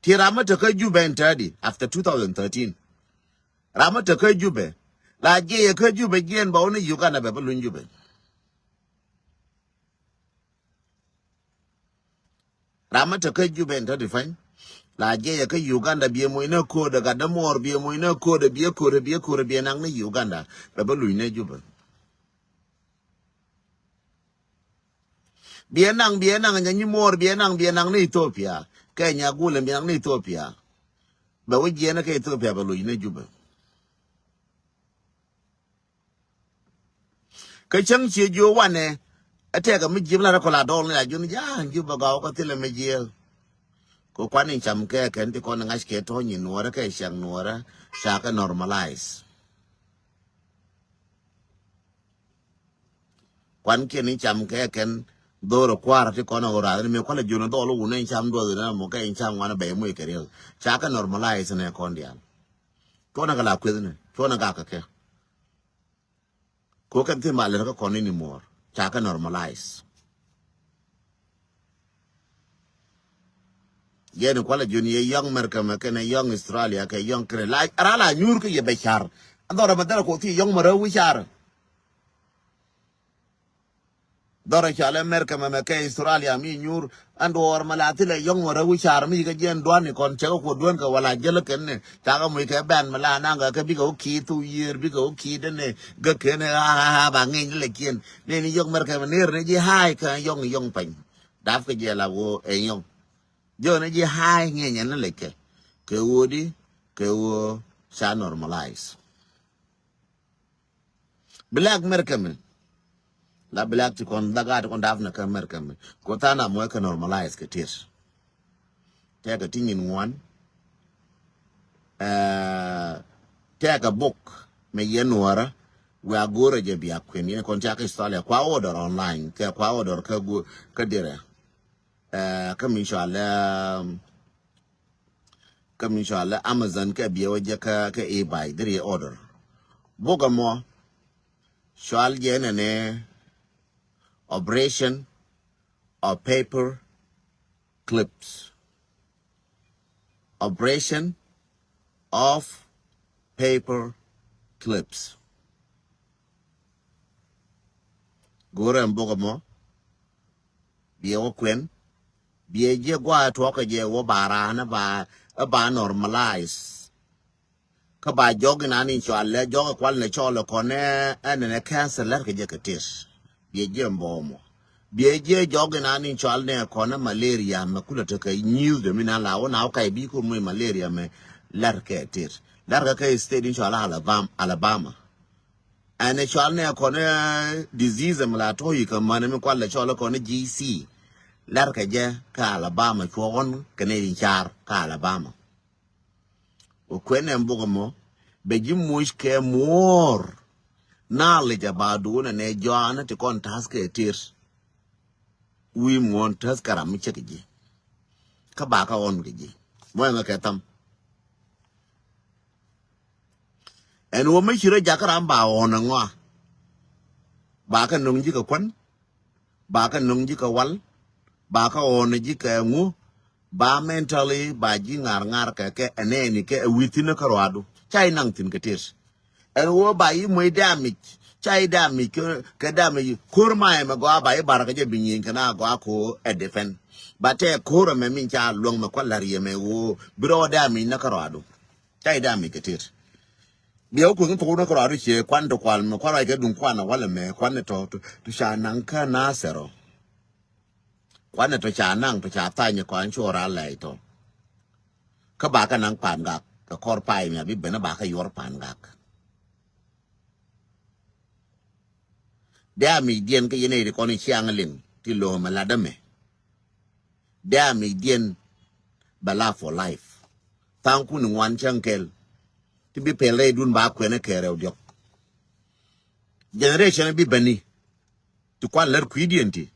Ti ram mi te kä Jubɛ in thirty after two thousand thirteen. Ram mi te kä Jubɛ la jiɛ yɛ kä Jubɛ jiɛn ba wä ni Uganda bɛ bä luny Jubɛ. Ram mi te kä Jubɛ in thirty five la jiɛ yɛ kä Uganda biɛ muc ni ko̱o̱dɛ gat ni muɔɔr biɛ muc ni ko̱o̱dɛ biɛ ko̱o̱dɛ biɛ ko̱o̱dɛ biɛ naŋ ni Uganda bɛ bä luny ni Jubɛ. Biɛ naŋ biɛ naŋ nya nyi muɔɔr biɛ naŋ biɛ naŋ ni Ethiopia. Kɛ nya gulɛ biɛ naŋ ni Ethiopia. Bɛ wä jiɛn kä Ethiopia bɛ luc ni Jubɛ. Kä cäŋ cie jiö wanɛ ɛ tɛkɛ mi jiep la rɛ kɔ la dɔl ni la jun ja Jubɛ gɔw kä thilɛ mi jiɛ. Kɛ kuan in cam kɛ kɛn ti kɔn ŋa̱c kɛ tɔ̱ nyin nuɔrɛ kɛ cɛŋ nuɔrɛ ca kɛ normalize. Kuan kiɛn in cam kɛ kɛn dhorɛ kua̱r ti kɔn a ɣörath ni mi kualɛ jiön a dhɔl wun in cam duɔth in a mɔ kɛ in cam wan a bɛy muc kɛ riɛl ca kɛ normalize nɛ kɔn diaal. Cuɔnɛ kɛ la kueth ni cuɔnɛ gak kɛ kɛ. Ko kɛn thi malɛr kä kɔn ini muɔr ca kɛ normalize. Yɛn kualɛ jun yɛ yɔŋ America mɛ kɛnɛ yɔŋ Australia kɛ yɔŋ kɛnɛ la ra la nyuur kä yɛ bɛ car. An dhɔrɛ mɛ dhɛrɛ ko thi yɔŋ mɛ rɛw wi̱c car. Dhɔrɛ cɔal America mɛ mɛ kɛ Australia mi nyuur. An duɔɔr mɛ la thilɛ yɔŋ mɛ rɛw wi̱c car mi kɛ jiɛn duani kɔn cɛ kɛ kuɔ duɔn kɛ wala jälä kɛn ni ca kɛ muc kɛ bɛn mɛ la naŋ kɛ bikɛ wä ki̱i̱t thuk yiër bikɛ wä ki̱i̱t dɛn ni gä kɛn ni ɣa̱a̱ ba ŋi̱ny ni lɛ kiɛn. Ni ni yɔŋ America mɛ ner ni ji̱ ha̱a̱y kɛ yɔŋ yɔŋ pany. Dap kɛ jiɛ la wä ɛ yɔŋ. Jɔn ji̱ ha̱a̱y ŋi̱enyɛ ni lɛckɛ kɛ ɣöö di kɛ ɣöö ca normalize. Black America mi la black ti kɔn dhak a ti kɔn dap ni kä America mi ko than a muɔc kɛ normalize kɛ tit. Tɛkɛ ti nyin ŋuan. Tɛkɛ bok mi yɛ nuɔrä wiaa go̱rä jɛ bia kuën yɛn kɔn ca kä Australia kua order online kɛ kua order kä dirɛ. Kä mi cɔal ɛ kä mi cɔal ɛ Amazon kɛ biɛ wä jɛ kä kä eBay dhiri order. Bok ɛmɔ cɔal jɛ nɛnɛ operation of paper clips. Operation of paper clips. Go̱rɛ ɛn bok ɛmɔ biɛ wä kuɛn biɛ jiɛ gua tuɔkä jɛ wä ba raan ba ba normalize. Kä ba jɔk in an in cɔal lɛ jɔk in kual ni cɔl kɔn ɛn ɛn cancer lɛr kɛ jɛ kɛ tit. Biɛ jiɛ mbɔmɔ biɛ jiɛ jɔk in an in cɔal ni kɔn ɛ malaria mɛ kulɛ tekɛ nyi̱i̱th dɛ mi na la wä na wä kac bi kun mui malaria mɛ lɛr kɛ tit lɛr kɛ kɛ state in cɔal Alabama. Alabama. Ɛn ɛ cɔal ni kɔn ɛ disease mɛ la tɔ̱ yi kɛ män mi kual lɛ cɔl kɔn ɛ G C. Lɛr kɛ jɛ kä Alabama cuɔkɔn kɛ ni in car kä Alabama. Wä kuɛn ɛn bok ɛmɔ bɛ ji̱ muc kɛ muɔ̱ɔ̱r. Knowledge about duun ɛnɛ jɔanä ti kɔn ta̱th kɛ tir. Wi̱i̱ muɔ̱ɔ̱n ta̱th kɛ ram mi cɛ kɛ ji̱. Kä ba kä ɣɔn kɛ ji̱ muɔ̱ɔ̱n kɛ tham. Ɛn wä mi ci rɔ jakä ram ba ɣɔn ɛŋɔa. Ba kä no̱ŋ ji̱ kɛ kuän. Ba kä no̱ŋ ji̱ kɛ wal. Ba kä ɣɔn ji̱ kɛ ŋu. Ba mentally ba ji̱ ŋar ŋar kɛ kɛ ɛnɛni kɛ ɛ wi̱thi̱n kä ruadu ca i̱ naŋ thi̱n kɛ tet. Ɛn ɣöö ba i̱ muec damage ca i̱ damage kɛ damage ko̱r ma ɛmɛ gɔaa ba i̱ bar kɛ jɛ bi nyieny kɛ na gɔaa ko̱ ɛ defend. Ba tɛ ko̱r ɛmɛ min ca luäŋ mɛ kua̱l la̱r yɛ mɛ ɣöö bi rɔ damage nä kä ruadu. Ca i̱ damage kɛ tet. Biɛ wä kueŋ thok nä kä ruadu ciɛ kuan ti kual mɛ kua̱l ruac kɛ duŋ kuan ɛ walɛ mɛ kuan ɛ tɔ tu ca naŋ kä na thɛrɔ. Kuanɛ tɔ ca naŋ tɔ ca thany kɔn cuɔ ral lɛc tɔ. Kä ba kɛ naŋ Pangak kɛ kɔr pay mi a bi ben a ba kɛ yuɔr Pangak. Dee a mic diɛn kä yɛn ɛ ri kɔn i̱ ciaŋ liŋ ti lo̱o̱m a lat ɛmɛ. Dee a mic diɛn bɛ la for life. Tha̱a̱ŋ kun i̱ ŋuan cäŋ kɛl ti bi pɛl rɛy dun ba kuɛn ɛ kɛɛrɛ diɔk. Generation bi beni ti kuan lär kui̱diɛn ti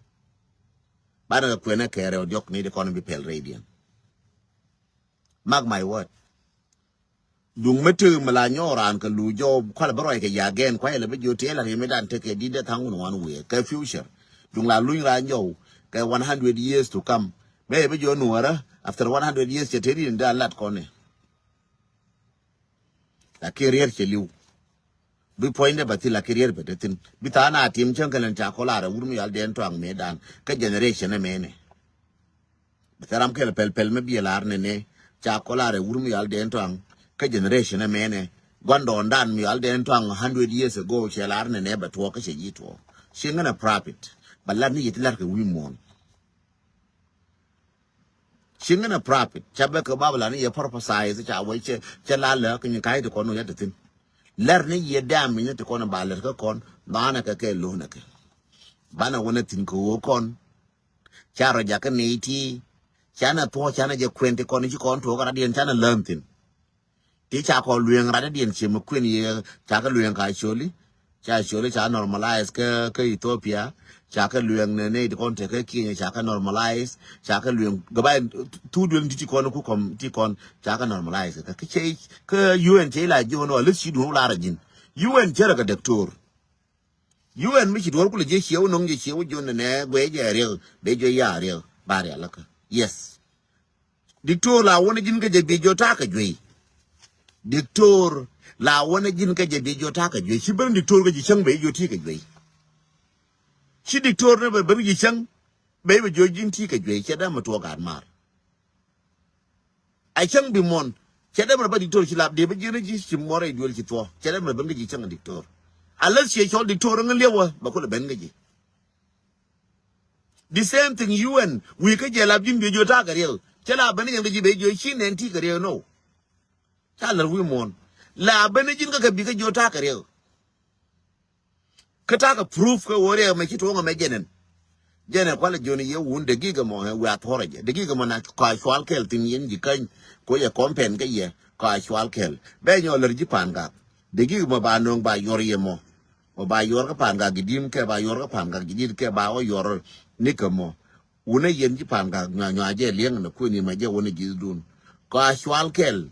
banɛ kɛ kuɛn ɛ kɛɛrɛ diɔk ni di kɔn bi pɛl rɛy diɛn. Mark my word. Duŋ mi tëë mi la nyɔɔk raan kɛ luuc jɔw kualɛ bi ruac kɛ ya gɛn kuayɛ lɛ bi jiö tëë la ri mi dan tekɛ dit dee tha̱a̱ŋ wun wan wiee kɛ future. Duŋ la luny raan jɔw kɛ one hundred years to come. Mëë bi jiö nuɔrä after one hundred years cɛ tëë dit in dee a lat kɔn ni. Lakin riɛr cɛ li̱w. Bi puɔ̱nydɛ bɛ thil lakin riɛr bɛ te thi̱n. Bi tha̱a̱ŋ a tim cäŋ kɛlɛn ca kɔl a rɛ wur mi yal dɛn tɔaŋ mëë dan kä generation ɛmɛnɛ. Bɛ thil ram kɛl pɛl pɛl mi biɛ lar nɛnɛ ca kɔl a rɛ wur mi yal dɛn tɔaŋ kä generation ɛmɛnɛ. Gua̱ndɔɔŋdan mi yal dɛn tɔaŋ hundred years ago cɛ lar nɛnɛ bɛ tuɔɔk kä cɛ ji̱ tuɔɔk. Cieŋ ŋän a profit bɛ lar ni yɛ ti lar kɛ wi̱i̱ muɔ̱ɔ̱n. Cieŋ ŋän a profit ca bɛ kɛ Babilon ni yɛ prophesize ca wee cɛ cɛ la lɛ kɛ nyin ka̱a̱c ti kɔn ni yɛ ti thi̱n. Lɛr ni yɛ dam mi ni ti kɔn ba lɛr kä kɔn banɛ kɛ kɛ lo̱n kɛ. Banɛ wä ni thi̱n kɛ ɣöö kɔn ca rɔ jakä ni ti canɛ thuɔ̱k canɛ jɛ kuɛn ti kɔn ci kɔn tuɔɔk radiɛn canɛ läm thi̱n. Ti ca kɔ lueŋ rat diɛn cie mi kuën yɛ ca kɛ lueŋ ka coli. Ca coli ca normalize kä kä Ethiopia. Ca kɛ lueŋ ne ne ti kɔn te kä Kenya ca kɛ normalize. Ca kɛ lueŋ gaba tu duel ti ti kɔn ku kɔm ti kɔn ca kɛ normalize kä kä cɛ kä U N cɛ la jiɔn wa lis ci dun la ra jin. U N cɛ ra ka doctor. U N mi ci duɔr kulɛ jiɛ ciew no̱ŋ jiɛ ciew jiɔn ne guɛ jɛ riɛk bɛ jɛ ya riɛk ba riɛk la kä. Yes. Diktor la wä ni ji̱n kä jɛ bi jiɔ ta̱a̱ kɛ juey. Diktor la wä ni ji̱n kä jɛ bi jiɔ ta̱a̱ kɛ juey. Ci ben diktor kä ji̱ cäŋ ben jiɔ ti kɛ juey. Ci diktor ni ben ji̱ cäŋ ben jiɔ ji̱n ti kɛ juey. Cɛ dee mi tuɔ gat mar. A cäŋ bi muɔn cɛ dee mi ba diktor ci lap dee bi ji̱n ji̱ ci muɔr i̱ duel ci thuɔ cɛ dee mi ben kä ji̱ cäŋ diktor. Unless ciɛ cɔl diktor ŋä liɛwä ba kulɛ ben kä ji̱. The same thing U N wi̱i̱ kä jɛ lap ji̱n biɛ jiö ta̱a̱ kɛ riɛl. Cɛ la ben ni yɛn kä ji̱ ben jiö ci nɛn ti kɛ riɛl no. Ca lär wi̱i̱ muɔ̱ɔ̱n la ben ni ji̱n kä kɛ bi kä jiö ta̱a̱ kɛ riɛl. Kä ta̱a̱ kɛ proof kɛ wä riɛl mɛ ci tuɔ̱ŋ mɛ jɛnɛn. Jɛnɛn kualɛ jiön yɛ wun degik ɛmɔ ɛ wi̱i̱ a thuɔ̱rɛ jɛ degik ɛmɔ na kɔa cual kɛl thi̱n yɛn ji̱ käny. Ko yɛ kɔmpɛn kä yɛ kɔa cual kɛl bɛ nyɔ lär ji̱ Pangak. Degik ɛmɔ ba no̱o̱ŋ ba yuɔr yɛ mɔ. Mɔ ba yuɔr kä Pangak ji̱ di̱m kɛ ba yuɔr kä Pangak ji̱ di̱t kɛ ba wä yuɔr ni kɛ mɔ. Wunä yɛn ji̱ Pangak nyuac nyuac jɛ liɛŋ nɛ kuën yɛ mɛ jɛ wä ni ji̱thdun. Kɔa cual kɛl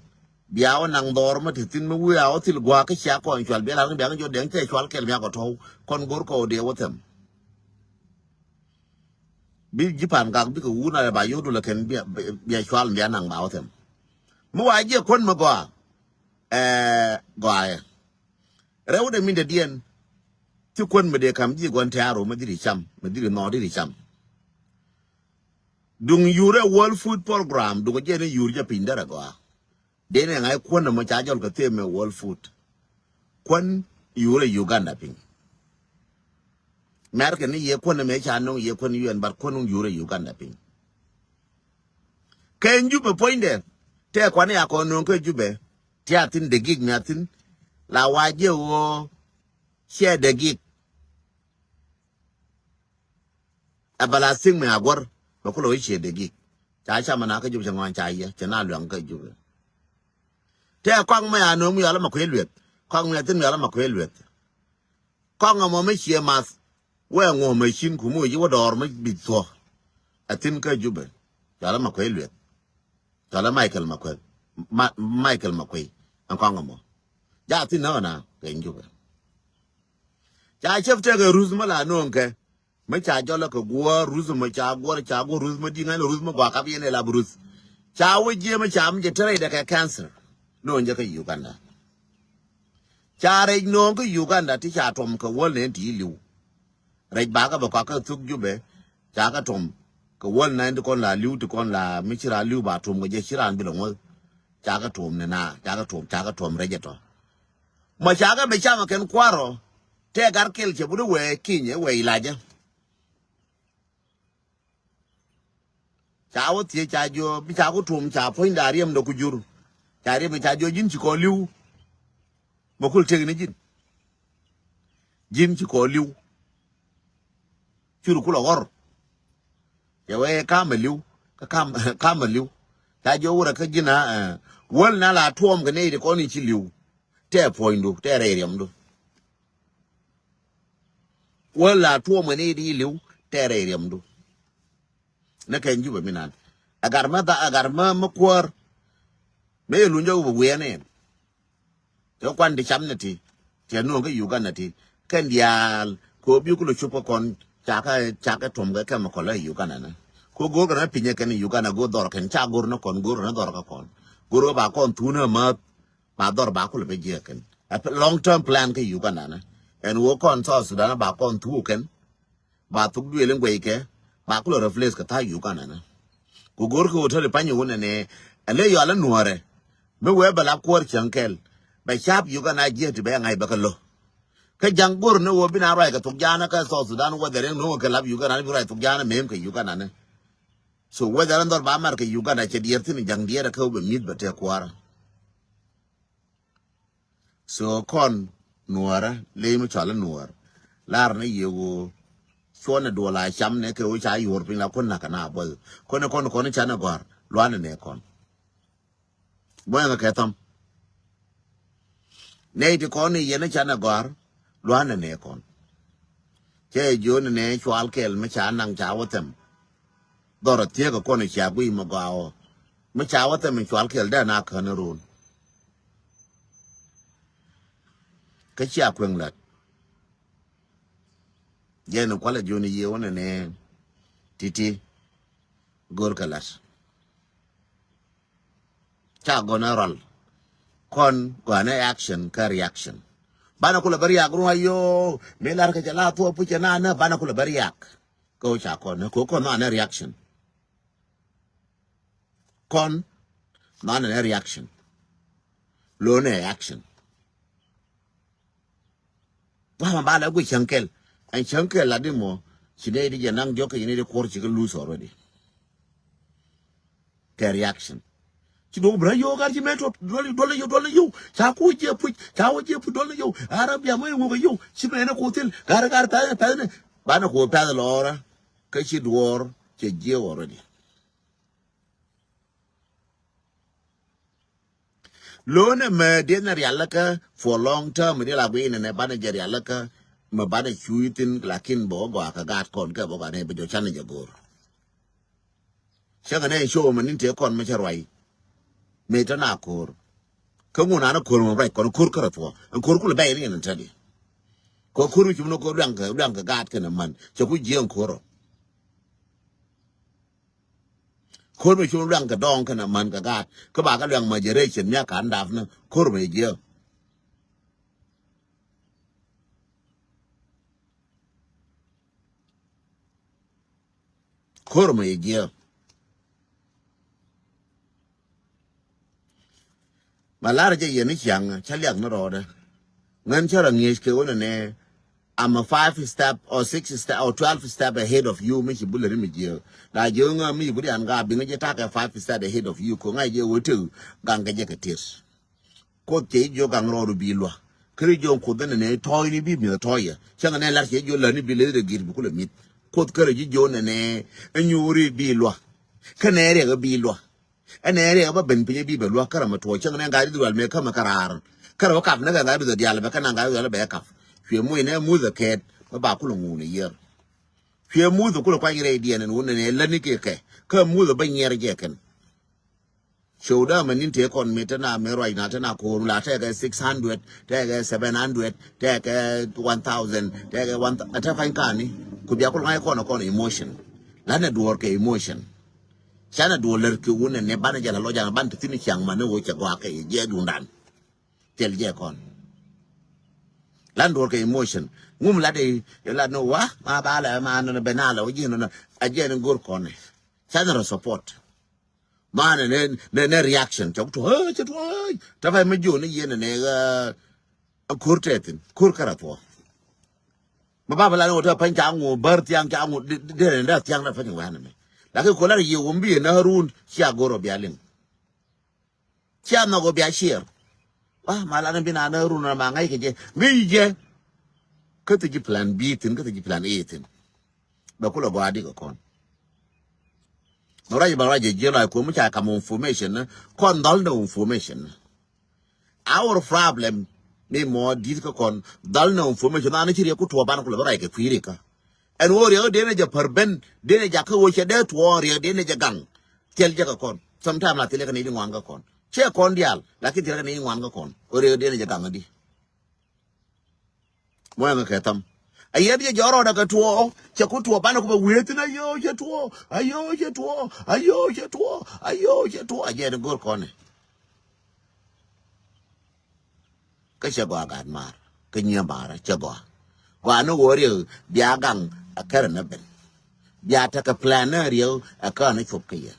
bia wä naŋ dhɔr mä ti thi̱n mä wi̱i̱ a wä thil gua̱a̱k kä cia kɔn cual bia lar kä bia kä jɔ dɛŋ cɛ cual kɛl mia kɔ tɔ̱w kɔn go̱r kɔ wä dee wä thɛm. Bi ji̱ Pangak bikɛ wun a ba yot wulɛ kɛn bia cual bia naŋ ba wä thɛm. Mi wa jiɛ kuän mi gɔaa. Ɛɛ gɔaa yɛ. Rɛw dee min dee diɛn. Ti kuän mi dee kam ji̱ gua̱n tɛ̈ru mi dhiri cam mi dhiri nhɔɔk dhiri cam. Duŋ yur ɛ World Food Program duŋ jiɛ ni yur jɛ piny derɛ gɔaa. Dee ni ŋa̱c kuän ɛmɔ ca jɔl kɛ thiem ɛ World Food. Kuän yur ɛ Uganda piny. Mɛrkɛ ni yɛ kuän ɛmɛ ca no̱ŋ yɛ kuän U N but kuän yur ɛ Uganda piny. Kɛ Jubɛ puɔ̱nydɛ tɛ kuan ya kɔn no̱o̱ŋ kä Jubɛ. Ti a thi̱n degik mi a thi̱n la wa jiɛ ɣöö ciɛ degik. Ɛ bɛ la thi̱ŋ mi a guɔ̱r bɛ kulɛ wä ciɛ degik. Ca cam ɛna kä Jubɛ cɛ ŋɔ̱a̱n ca yɛ cɛ na luɛŋ kä Jubɛ. Tɛ kɔaŋ mɛ a no̱o̱ŋ mi yɔal ɛmɛ kuec lueth kɔaŋ mi a thi̱n mi yɔal ɛmɛ kuec lueth. Kɔŋ ɛmɔ mi ciɛ math wee ŋuɔ̱mɛ cin ku mi wec i̱ wä dɔɔr mi bi̱th thuɔ̱. Ɛ thi̱n kä Jubɛ cɔalɛ Makuei Lueth. Cɔalɛ Michael Makuei. Michael Makuei ɛn kɔŋ ɛmɔ. Ja thi̱n nä ɣän a kɛ Jubɛ. Ca cäp tëëkɛ ruth mi la nööŋkɛ. Mi ca jɔlä kɛ guɔ̱ɔ̱r ruth mi ca guɔ̱r ca guɔ̱r ruth mi di̱ŋ ɛn ruth mi gɔaa kap yɛn ɛ lap ruth. Ca wä jiɛ mi ca mi jɛ te rɛydɛ kɛ cancer. Nööŋ jɛ kä Uganda. Ca rɛc nööŋ kä Uganda ti ca tuɔm kɛ wäl nɛn ti li̱w. Rɛc bakä bɛ kɔakä thuk Jubɛ ca kɛ tuɔm kɛ wäl nɛn ti kɔn la li̱w ti kɔn la mi ci raan li̱w ba tuɔm kɛ jɛ ci raan bi lɛ ŋuɔth. Ca kɛ tuɔm nɛ na ca kɛ tuɔm ca kɛ tuɔm rɛc ɛ tɔ. Mɔ ca kɛ bɛ cam ɛ kɛn kua̱r ɔ tɛ gar kɛl cɛ but ɛ wee kinyɛ wee ilacä. Ca wä thiec ca jiɔ, bi ca ku tuɔm ca puɔ̱ny da riɛm dɔ ku jur. Ca riɛm ca jiɔ ji̱n ci kɔ li̱w. Mɛ kul tëk ni ji̱n. Ji̱n ci kɔ li̱w. Cur kulɛ ɣɔr. Cɛ wee kamɛ li̱w. Kä kam, kamɛ li̱w. Ca jiɔ wurɛ kä ji̱n a, eh, wäl na la tuɔm kɛ nɛy ti kɔn i̱ ci li̱w. Tɛ puɔ̱nydu, tɛ rɛy riɛmdu. Wäl la tuɔm kɛ nɛy ti ci li̱w, tɛ rɛy riɛmdu. Ni kɛn Jubɛ mi nan. Agar mä dha, agar mä, mä kuäär. Mä yɛ luny jɔk bɛ wiɛn in. Tɛ kuan ti cam ni ti. Tɛ nuɔ̱ŋ kä Uganda ti. Kɛn diaal. Kɛ ɣöö bi kulɛ cup kä kɔn. Cakɛ, cakɛ tuɔm kɛ kɛmikɔl ɛ Uganda ni. Kɛ ɣöö go̱o̱r kɛ ni pinyɛ kɛn Uganda go̱o̱r dhɔr kɛn. Ca go̱o̱r ni kɔn, go̱o̱r ni dhɔr kä kɔn. Go̱o̱r ɣöö ba kɔn thuun ɛ mäth. Ba dhɔr ba kulɛ bɛ jiɛ kɛn. Ɛ long term plan kä Uganda ni. Ɛn ɣöö kɔn South Sudan ba kɔn thuuk kɛn. Ba thuk duëël in guɛy kɛ, ba kulɛ replace kɛ tha̱a̱c Uganda ni. Ku go̱o̱r kɛ hotel i̱ pany i̱ wun ɛnɛ, ɛ ley yɔal in nuɔ̱ɔ̱rɛ. Mi wee bɛ la kuɔɔr cäŋ kɛl, bɛ ca̱p Uganda jiɛ ti bɛ ŋa̱c bɛ kɛ lo̱. Kä ja̱ŋ go̱o̱r ni ɣöö bi na ruac kɛ thuk ja̱a̱n kä South Sudan, whether in no̱o̱ŋ kɛ lap Uganda ni bi ruac thuk ja̱a̱n mem kɛ Uganda ni. So whether in dhɔr ba mar kɛ Uganda cɛ diɛɛr thi̱n ja̱ŋ diɛɛr kä wä bɛ mi̱th bɛ tɛk kua̱rä. So kɔn nuɔɔrä ley mi cɔal i̱ nuɔɔr. Lar ni yɛ ɣöö cuɔn ɛ duɔl a cam nɛ kɛ ɣöö ca yuɔr piny la kun nakä na buɔth. Kɔn ɛ kɔn kɔn i̱ canɛ gɔ̱a̱r luanɛ nɛ kɔn. Buɔth ɛmɛ kɛ thɔm. Nɛy ti kɔn i̱ yɛn i̱ canɛ gɔ̱a̱r luanɛ nɛ kɔn. Cɛ jiön nɛ cual kɛl mi ca naŋ ca wä thɛm. Dhɔr a thiek a kɔn a cia guiy mi gɔaa ɔ. Mi ca wä thɛm in cual kɛl dee na kän a run. Kä cia kueŋ lat. Jɛn in kualɛ jiön a yiëë wä nɛ nɛ titi. Go̱r kɛ lat. Ca gɔnɛ rɔl. Kɔn gɔnɛ action kä reaction. Banɛ kulɛ bä riak ruac yo. Mi lar kɛ cɛ la thuɔp pucɛ na nä banɛ kulɛ bä riak. Kä wä ca kɔn nä kɛ kɔn nɔ anɛ reaction. Kɔn nɔ anɛ reaction. Lo nɛ action. Wama ba la gui cäŋ kɛl. Ɛn cäŋ kɛl la di mɔ. Ci nɛ di jɛ naŋ diɔk kɛ yini di kuɔr ci kɛ lose already. Kɛ reaction. Ci duɔk bra yo gar ci mɛ tɔt duɔl duɔl yo duɔl yo. Ca ku jɛ puc ca wä jɛ puc duɔl yo. Arabia mɛ ŋu kɛ yo. Ci mɛ ne ku thil gar gar pɛth pɛth ne. Banɛ ku pɛth lɔra. Kä ci duɔr cɛ jiɛ already. Lo̱o̱nɛ mɛ diɛn rialikä for long term diɛ la guiy nɛnɛ banɛ jɛ rialikä mɛ banɛ cuy thin lakin bɛ wä gɔaa kɛ gaat kɔn kɛ bä gɔaa nɛ bɛ jɔ canɛ jɛ go̱o̱r. Cäŋɛ nɛ show mɛ nin tëë kɔn mɛ cɛ ruay. Mëë tɛ na ko̱o̱r. Kä ŋun an ko̱o̱r mɛ ruay kɔn ko̱o̱r kärɛ thuɔ ɛn ko̱o̱r kulɛ bɛy ni ɛn tɛdi. Kɛ ko̱o̱r mi cum ni ko̱o̱r luaŋ kɛ luaŋ kɛ gaat kɛnɛ män cɛ ku jiɛɛŋ ko̱o̱r ɔ. Ko̱r mi cu luaŋ kɛ dɔɔŋ kɛnɛ män kɛ gaat kä ba kɛ luaŋ ma jɛ rɛy cɛn miak ka̱n dapni ko̱r mi jiɛ. Ko̱r mi jiɛ. Ma lar jɛ yɛn i̱ ciaŋ ca liak ni rɔɔdɛ. Ŋän cä rɔ ŋi̱eec kɛ wänɛ nɛ. I'm a five step or six step or twelve step ahead of you mi ci bulɛ ni mi jiɛ. La jiɛ ŋä mi ci bulɛ an ga biŋ jɛ takɛ five step ahead of you ko ŋa jɛ wä tek gaŋ kɛ jɛ kɛ tet. Kuoth cɛ ji̱ jiök gaŋ rɔɔdu bi luak. Kä ri jiök kuoth ɛn nɛ tɔɔyni bi mi̱th tɔɔyɛ cäŋ nɛ lar cɛ jiök lätni bi leth rɛ gi̱r bi kulɛ mi̱th. Kuoth kärɛ ji̱ jiök nɛ nɛ ɛnyuuri bi luak. Kä nɛ riɛk ɛ bi luak. Ɛn nɛ riɛk ɛ bä ben piny ɛ bi bɛ luak kärɛ mɛ tuɔɔk cäŋ nɛ ŋa̱c di dhual mëë kämɛ kä raar. Kärɛ wä kap nɛ kɛ ŋa̱c di dhual diaal bɛ kä na ŋa̱c di dhual bɛ ɛ kap. Cuɛ muc nɛ muth ɛ kɛɛt bä ba kulɛ ŋuun ɛ yiër. Cuɛ muth ɛ kulɛ kuany rɛy diɛn ɛn wun nɛ nɛ lätni kɛ kɛ kä muth ɛ bä nyiɛr jɛ kɛn. Show dä mɛ nin tëë kɔn mi tɛna mi ruac na tɛna ko̱o̱r la tɛkɛ six hundred tɛkɛ seven hundred tɛkɛ one thousand tɛkɛ one thousand tɛ pany kani. Ku bia kul ŋa̱c kɔn kɔn emotion. Lanɛ duɔ̱ɔ̱r kɛ emotion. Canɛ duɔ̱ɔ̱r lär ki wun nɛ banɛ jɛ la lɔc an ban ti thin ciaŋ man ni wä cɛ gɔaa kɛ yɛ jiɛ dundan. Thil jɛ kɔn. Lan duɔ̱ɔ̱r kɛ emotion ŋum lat i̱ lat ni wa ma ba lɛ ma nɔ bɛ na lɛ wä ji̱ nɔ a jiɛ ni go̱r kɔn. Canɛ rɔ support. Manɛ nɛ nɛ nɛ reaction cɛ ku tuɔ̱c cɛ tuɔ̱c. Tɛ pay mi jiɔni yɛn nɛ ɛ ko̱r tɛ thin ko̱r kärɛ thuɔ. Ma ba bä la ni wä tɛ pany ca ŋu bär thiaŋ ca ŋu dee dee dee thiaŋ dee pany wɛn mɛ. Lakin kular yɛ wumbi yɛ na run cia goro bia liŋ. Cia nhɔk wä bia ciɛɛr. Wa ma lan bi na na run ma ŋa̱c kɛ jɛ ŋäc jɛ. Kä thi ji̱ plan B thin, kä thi ji̱ plan A thin. Bɛ kulɛ gɔaa di kɛ kɔn. Nɔ ruac ba ruac jɛ jiɛ lɔc kuɔm ca kam information ni kɔn dhɔl ni information ni. Our problem mi mɔ di̱t kä kɔn dhɔl ni information ni ci riɛk ku tuɔ ban kulɛ bä ruac kɛ kui̱ rikä. Ɛn wä riɛk dee ni jɛ pär ben dee ni jakä wä cɛ dee tuɔ riɛk dee ni jɛ gaŋ. Thil jɛ kä kɔn. Sometime la thil jɛ kä ni di ŋuan kä kɔn. Cɛ kɔn diaal lakin thil jɛ kä ni di ŋuan kä kɔn. Wä riɛk dee ni jɛ gaŋ di. Muɔ̱ŋ kɛ tham. A yɛn yɛ jɔrɔ na kɛ tuɔ cɛ ku tuɔ banɛ ku bɛ wee thin a yoo cɛ tuɔ a yoo cɛ tuɔ a yoo cɛ tuɔ a yoo cɛ tuɔ a jɛ ni go̱r kɔnɛ. Kä cɛ gɔaa gat maar kä nyiɛ maar cɛ gɔaa. Gɔaa ni wä riɛk bia gaŋ a kɛrɛ ni ben. Bia tekɛ plan ni riɛk a kɛ ni cop kä yɛ.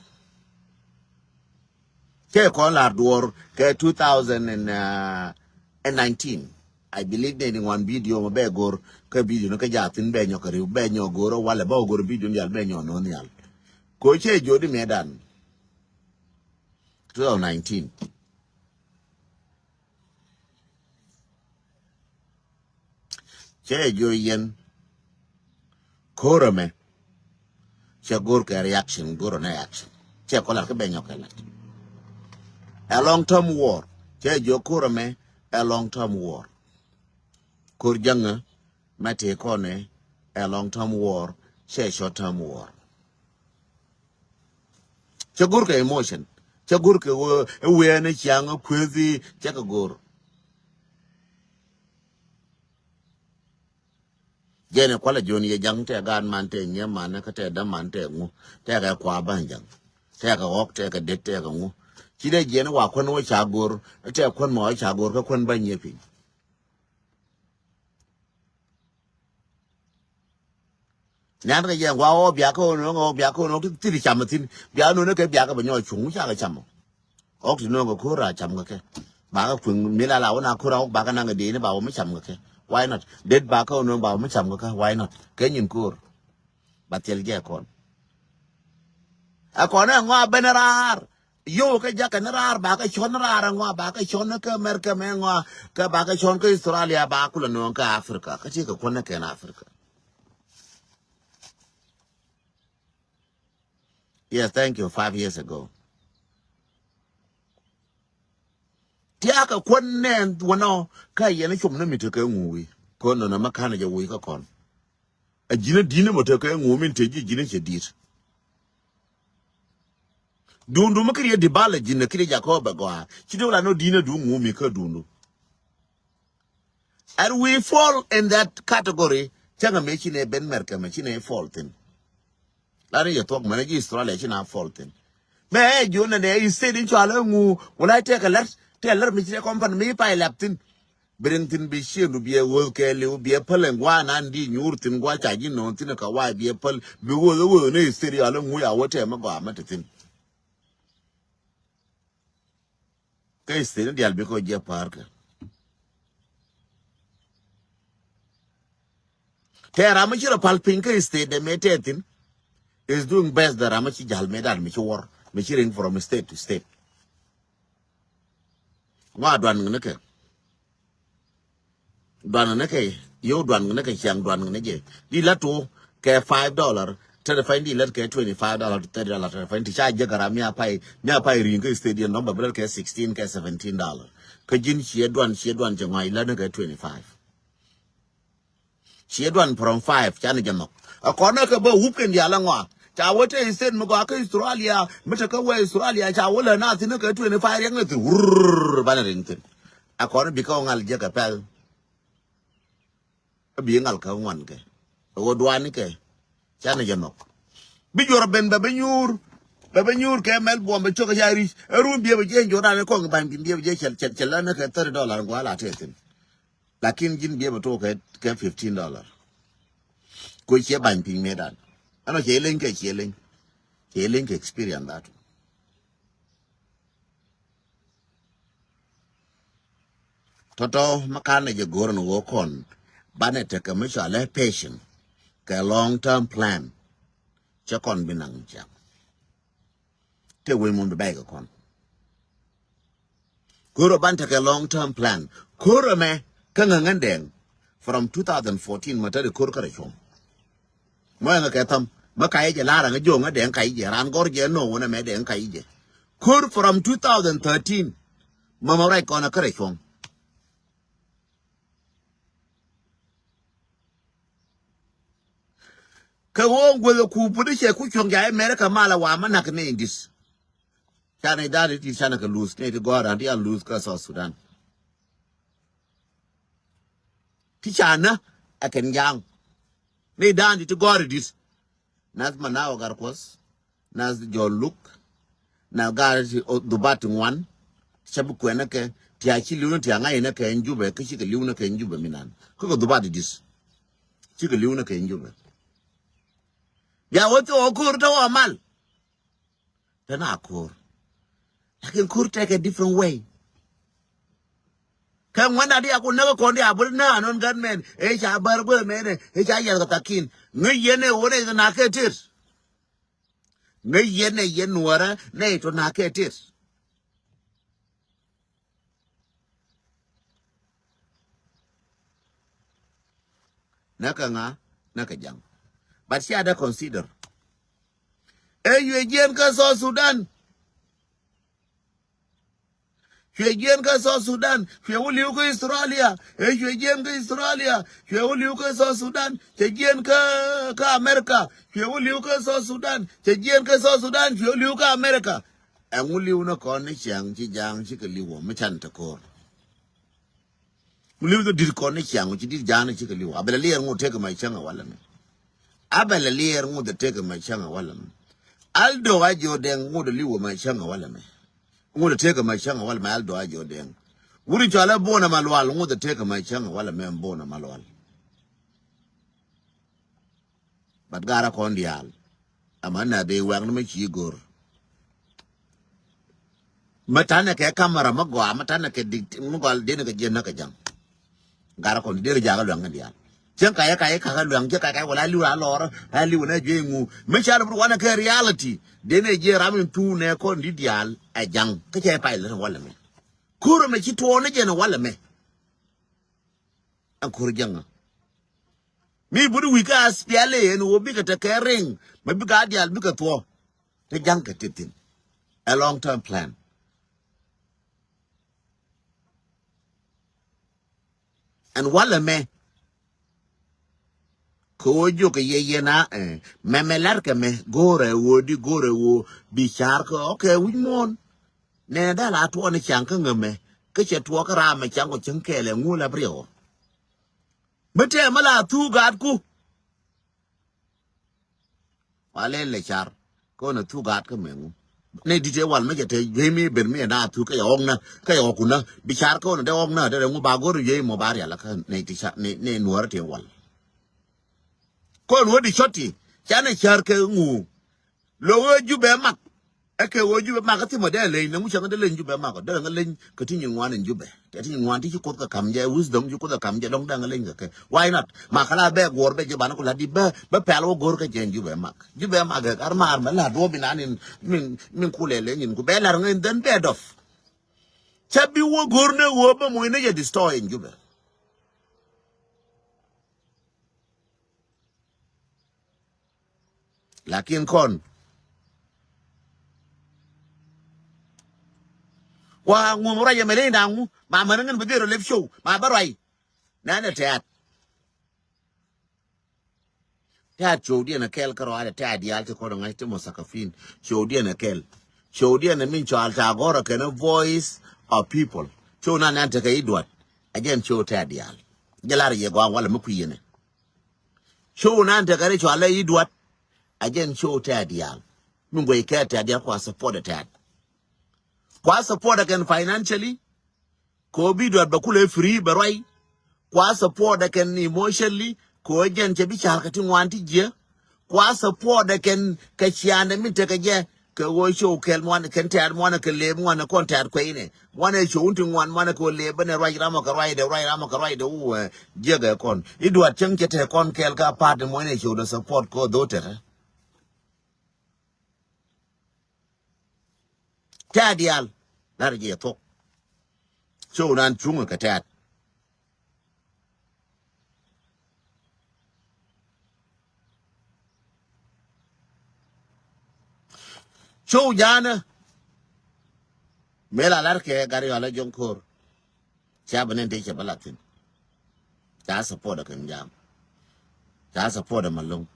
Cɛ kɔn lar duɔr kɛ two thousand and nineteen. I believe ni ni ŋuan video mɛ bɛ gor kä video ni kä jathin bɛ nyɔk riw bɛ nyɔk gor walɛ bɛ gor video ni yal bɛ nyɔk non yal. Ko cɛ jodi mɛ dan two thousand nineteen. Cɛ jɔ yɛn ko̱r ɛmɛ cɛ go̱r kɛ reaction go̱r ɛnɛ action cɛ kɔlar kä bɛ nyɔk kɛ lat. Ɛ long term war cɛ jɔ ko̱r ɛmɛ ɛ long term war. Ko̱r jäŋä mɛ tëë kɔnɛ ɛ long term war cɛ short term war. Cɛ go̱r kɛ emotion cɛ go̱r kɛ wee ni ciaŋ kuethi cɛ kɛ go̱r. Jɛn ɛ kualɛ jon yɛ jaŋ tɛ gaat man tɛ nyɛ man kä tɛ däman tɛ ŋu tɛ kɛ kua ban jaŋ tɛ kɛ ɣɔk tɛ kɛ det tɛ kɛ ŋu. Ci dee jiɛn wa kuän wä ca go̱r tɛ kuän ma wä ca go̱r kä kuän ban nyɛ piny. Nian kɛ jɛ ŋua ɣɔɔ biakä ɣɔɔ no̱o̱ŋ ɣɔɔ biakä ɣɔɔ no̱o̱ŋ ti thil cam thin biakä no̱o̱ŋ kɛ biakä bɛ nyɔɔ cuŋ cakɛ cam. Ɣɔk ti no̱o̱ŋ kɛ ko̱r a cam kɛ kɛ. Bakä kuiŋ mi la la wä na ko̱r a ɣɔk bakä naŋ kɛ dee ni ba wä mi cam kɛ kɛ. Why not? Det bakä ɣɔɔ no̱o̱ŋ ba wä mi cam kɛ kɛ. Why not? Kɛ nyin ko̱r. Ba thil jɛ kɔn. Ɛ kɔn ɛ ŋɔa ben raar. Yo kä jakä ni raar ba kä cɔn raar ɛ ŋɔa ba kä cɔn kä America mɛ ŋɔa kä ba kä cɔn kä Australia ba kulɛ nööŋ kä Africa kä ti kɛ kuɔn ni kɛn Africa. Yes, thank you. Five years ago. Tiakä kuɔn nɛn wanɔ kä yɛn cum ni mi tekɛ ŋuwi. Kɔn nɔnɔ ma kanɛ jɛ wui kä kɔn. A ji̱n a di̱n mɔ tekɛ ŋuwi min te ji̱ ji̱n cɛ di̱t. Dundu mi kiri di bal a ji̱n a kiri jakɔ bɛ gɔaa. Ci dee wala nɔ di̱n a du ŋuwi mi kä dundu. And we fall in that category. Cäŋ a mëë ci nɛ ben America mɛ ci nɛ fall thin. Lani yɛ thuɔk mɛn a ji̱ Australia ci na fall thin. Mɛ ɛ ji̱ wun nɛ nɛ state in cɔal ɛ ŋu wala tɛk a lɛr tɛk a lɛr mi ci nɛ company mi pay lɛp thin. Bi riŋ thin bi cien du biɛ ɣöth kɛ liw biɛ päl ɛn gua̱a̱ nan di nyuur thin gua̱a̱ ca ji̱ no̱o̱ŋ thin ɛ kɛ wa̱a̱ biɛ päl bi ɣöth ɛ ɣöth nɛ state cɔal ɛ ŋu ya wä tɛm ɛ gɔaa mɛ ti thin. Kä state ni dial bi kɔ jɛ pa̱a̱r kɛ. Tɛ ram mi ci rɔ pal piny kä state dɛ mëë tɛ thin is doing best than ram mi ci jal mëë dan mi ci wor mi ci ring from state to state. Ŋɔa duan ŋä ni kɛ. Duan ŋä ni kɛ yow duan ŋä ni kɛ ciaŋ duan ŋä ni jɛ di la tu kɛ five dollar. Tɛ dɛ pany di lät kɛ twenty five dollar to thirty dollar tɛ dɛ pany ti ca jɛ gara mi a pay mi a pay ring kä state yɛn nɔmba bi lät kɛ sixteen kɛ seventeen dollar. Kä ji̱n ciɛ duan ciɛ duan cɛ ŋɔa ilät ni kɛ twenty five. Ciɛ duan from five canɛ jɛ nhɔk. A kɔn ɛ kɛ bä wup kɛn diaal ɛ ŋɔa ca wä te state mi gɔaa kä Australia mi te kä wee Australia ca wä lɛ na thin kä twenty five riɛk ni thin wurr banɛ riŋ thin. A kɔn bi kä ŋal jɛ kɛ pɛl. A bi ŋal kä ŋuan kɛ a wä duani kɛ canɛ jɛ nhɔk. Bi juɔr ben bɛ bi nyuur bɛ bi nyuur kɛ mɛl buɔm bɛ cok ɛ ca ri̱c ɛ run biɛ bɛ jɛ jɔr dan ɛ kɔŋ bany bi biɛ bɛ jɛ cɛl cɛl cɛl dan ɛ kɛ thirty dollar ŋɔa la te thin. Lakin ji̱n biɛ bɛ tok kɛ kɛ fifteen dollar. Ko ciɛ bany piny mëë dan ɛnɔ ciɛ leny kɛ ciɛ leny ciɛ leny kɛ experience that. Tɔtɔ ma kanɛ jɛ go̱r ni wä kɔn banɛ tekɛ mi cɔalɛ patient kɛ long term plan. Cɛ kɔn bi naŋ cɛ Tëë wec mun bi bɛ̈ɛ̈i kɛ kɔn. Ko̱r ɔ ban tekɛ long term plan. Ko̱r ɛmɛ kä ŋäŋ ɛn Dɛŋ from two thousand fourteen mɛ te di ko̱r kärɛ cuɔ̱ŋ. Mɔ ɛŋɛ kɛ tham mɛ ka i̱ jɛ la̱r ɛŋɛ jo̱o̱ŋ ɛ Dɛŋ ka i̱ jɛ ran gɔr jɛ nɔ wun ɛmɛ Dɛŋ ka i̱ jɛ. Ko̱r from two thousand thirteen mɛ mɛ ruac kɔn ɛ kärɛ cuɔ̱ŋ. Kɛ ɣöö guäth ɛ ku put i̱ cɛ ku cuɔ̱ŋ ca i̱ America mal ɛ wa mɛ nak ni in this. Canɛ i̱ da̱a̱n i̱ ti canɛ kɛ luth ni ti gɔ̱a̱r an ti an luth kä South Sudan. Ti canɛ ɛ kɛn ja̱a̱ŋ ni da̱a̱n ti ti gɔ̱a̱r i̱ di̱t. Nath Manaw ɛ gar kuɔth, nath Jɔl Luk, nath gar ti dhubat ti ŋuan. Cä bi kuɛn ɛ kɛ ti a ci li̱w ni ti a ŋa̱c in ɛ kɛ in Jubɛ kä cikɛ li̱w ni kɛ in Jubɛ mi nan kä kɛ dhubat i̱ di̱t. Cikɛ li̱w ni kɛ in Jubɛ. Bia wä thok ɛ ko̱r te wä mal. Te na ko̱r. Lakin ko̱r take a different way. Kä ŋuɛn na dia ku näk kɔn dia bul na anɔn gunmen. Ëë ca bär guɛ mene. Ëë ca yɛl kɛ thakin. Ŋäc yɛn ɛ wä nɛ ithɛ na kɛ tet. Ŋäc yɛn ɛ yɛn nuɔrä nɛ ito na kɛ tet. Näkä ŋa, näkä jaŋ. But cia dee consider. Ɛ yuɛ jiɛn kä South Sudan. Cuɛ jiɛn kä South Sudan. Cuɛ wä li̱w kä Australia. Ɛ cuɛ jiɛn kä Australia. Cuɛ wä li̱w kä South Sudan. Cɛ jiɛn kä, kä America. Cuɛ wä li̱w kä South Sudan. Cɛ jiɛn kä South Sudan. Cuɛ wä li̱w kä America. Ɛŋu li̱w ni kɔn ni ciaŋ ci jaŋ cikɛ li̱w wä mi can te ko̱r. Ŋu li̱w dhɔ di̱t kɔn ni ciaŋ ci di̱t ja̱a̱n cikɛ li̱w. A bɛ lɛ liɛɛr ŋu tekɛ ma cäŋ a walɛ mɛ. A bɛ lɛ liɛɛr ŋu dhɔ tekɛ ma cäŋ a walɛ mɛ. Al do̱k a jiɔ dɛŋ ŋu dhɔ li̱w ma cäŋ a walɛ mɛ. Ŋu dhɔ tekɛ ma cäŋ a walɛ mɛ al do̱k a jiɔ dɛŋ. Wuri cɔal a bon a ma lual ŋu dhɔ tekɛ ma cäŋ a walɛ mɛ bon a ma lual. But garɛ kɔn diaal. Ama na dee wɛŋ ni mɛ ci go̱r. Mɛ tanɛ kɛ kamera mɛ gɔaa mɛ tanɛ kɛ dik mɛ gɔal denɛ kɛ jiɛn nä kɛ jaŋ. Garɛ kɔn denɛ jakä luɛŋ kɛ diaal. Cieŋ kayɛ kayɛ kakä luɛŋ cieŋ kayɛ kayɛ wala liw a lɔr a liw nɛ juey ŋu. Mɛ ca lɛ bur wanɛ kɛ reality denɛ jiɛ ram in thuu nɛ kɔn di diaal ɛ jaŋ kä cɛ pay lɛ walɛ mɛ. Ko̱r mɛ ci tuɔɔk ni jɛn walɛ mɛ. Ɛn ko̱r jäŋä. Mi buri wi̱i̱ kä aspiali ɛn ɣöö bikɛ tekɛ riŋ mɛ bikɛ a diaal bikɛ thuɔ̱k. Te ja̱ŋ kɛ ti thi̱n. A long term plan. Ɛn walɛ mɛ. Kɛ ɣöö jiök kɛ yɛ yɛn a ɛ mɛmɛ la̱rkɛ mɛ go̱o̱rɛ ɣöö di go̱o̱rɛ ɣöö bi ca̱r kɛ ɣɔ̱kɛ wi̱c muɔ̱ɔ̱n. Nɛ dal a tuɔɔk ni ca̱ŋ kä ŋämɛ kä cɛ tuɔɔk kä raam mɛ ca̱ŋ kɔ cäŋ kɛɛl ɛ ŋuul a bi riɛw ɔ. Mi tɛmɛ la thuk gaatku. Wa lɛl lɛ car kɔn a thuk gaat kä mɛŋu. Nɛ dit ɛ wal mi cɛ te juey mi ben mi ɛ na thuk kä yɛ ɣɔk na kä yɛ ɣɔk kuna bi car kɔn a dee ɣɔk na dee rɛ ŋu ba go̱r juey mɔ ba rial kä nɛ ti car nɛ nuɔrɛ ti wal. Kɔn wä di cɔt ti canɛ car kɛ ŋu. Lo̱k ɣä Jubɛ mak. Ɛ kɛ ɣöö Jubɛ mak kä thimɔ dee leny nɛ ŋu cäŋ dee leny Jubɛ mak ɔ dee ŋä leny kɛ ti nyin ŋuan in Jubɛ. Tɛ ti nyin ŋuan ti ci Kuoth kɛ kam jɛ wisdom ci Kuoth kɛ kam jɛ dɔ̱ŋ dee ŋä leny kɛ kɛ. Why not? Ma kɛ la bɛ guɔ̱ɔ̱r bɛ jɛ banɛ ku la̱t di bä bä pɛl wä go̱o̱r kɛ jɛ in Jubɛ mak. Jubɛ mak ɛ kar maar mɛ la̱t wä bi nan in min min kulɛ leny in ku bɛ la̱r ŋä in dhɛn bɛ dɔf. Cä bi wä go̱o̱r ni ɣöö bä moc ni jɛ destroy in Jubɛ. Lakin kɔn wa ŋum ruac ɛmɛ leny daŋ ŋu ma män ŋän bi dhil rɔ lep show ma bä ruac. Nɛnɛ tɛ̈t tɛ̈t show diɛn ɛ kɛl kä ruac ɛ tɛ̈t diaal ti kɔn ɛ ŋa̱c ti mɔ thakafin. Show diɛn ɛ kɛl show diɛn ɛ min cɔal ta gɔr ɛ kɛn ɛ voice of people. Show nan nɛn tekɛ i̱ duat ɛ jɛn show tɛ̈t diaal. Jɛ lar yɛ gɔaa walɛ mi kui̱ yɛn ɛ. Show nan tekɛ ri cɔalɛ i̱ duat. A jɛn show tɛ̈t diaal. Mi guɛc kɛ tɛ̈t diaal kua support ɛ tɛ̈t. Kua support ɛ kɛn financially. Kɛ ɣöö bi duat bɛ kulɛ free bɛ ruac. Kua support ɛ kɛn emotionally. Kɛ ɣöö jɛn cɛ bi ca̱r kɛ ti ŋuan ti jiɛ. Kua support ɛ kɛn kɛ ciaandɛ min tekɛ jɛ. Kɛ ɣöö show kɛl muan kɛn tɛ̈t muan kɛ lep muan kɔn tɛ̈t kuɛy nɛ muan ɛ show ti ŋuan muan kɛ ɣöö lep bä nɛ ruac ramɔ kɛ ruacdɛ ruac ramɔ kɛ ruacdɛ wä jiɛkɛ kɔn i̱ duat cäŋ cɛ te kɔn kɛɛl ka part muɔ̱ny ɛ show dɛ support kɛ ɣöö dho̱ tɛtɛ. Tɛ̈t diaal. Lar jiɛ thuɔ̱k. Show nan cuŋ kɛ tɛ̈t. Show janä. Mëë la lar kɛ Gari Yɔl ɛ Jɔŋ Ko̱r. Ca bi nɛn ti cɛ bä la thin. Ca support ɛ Kɛn Jam. Ca support ɛ Malong.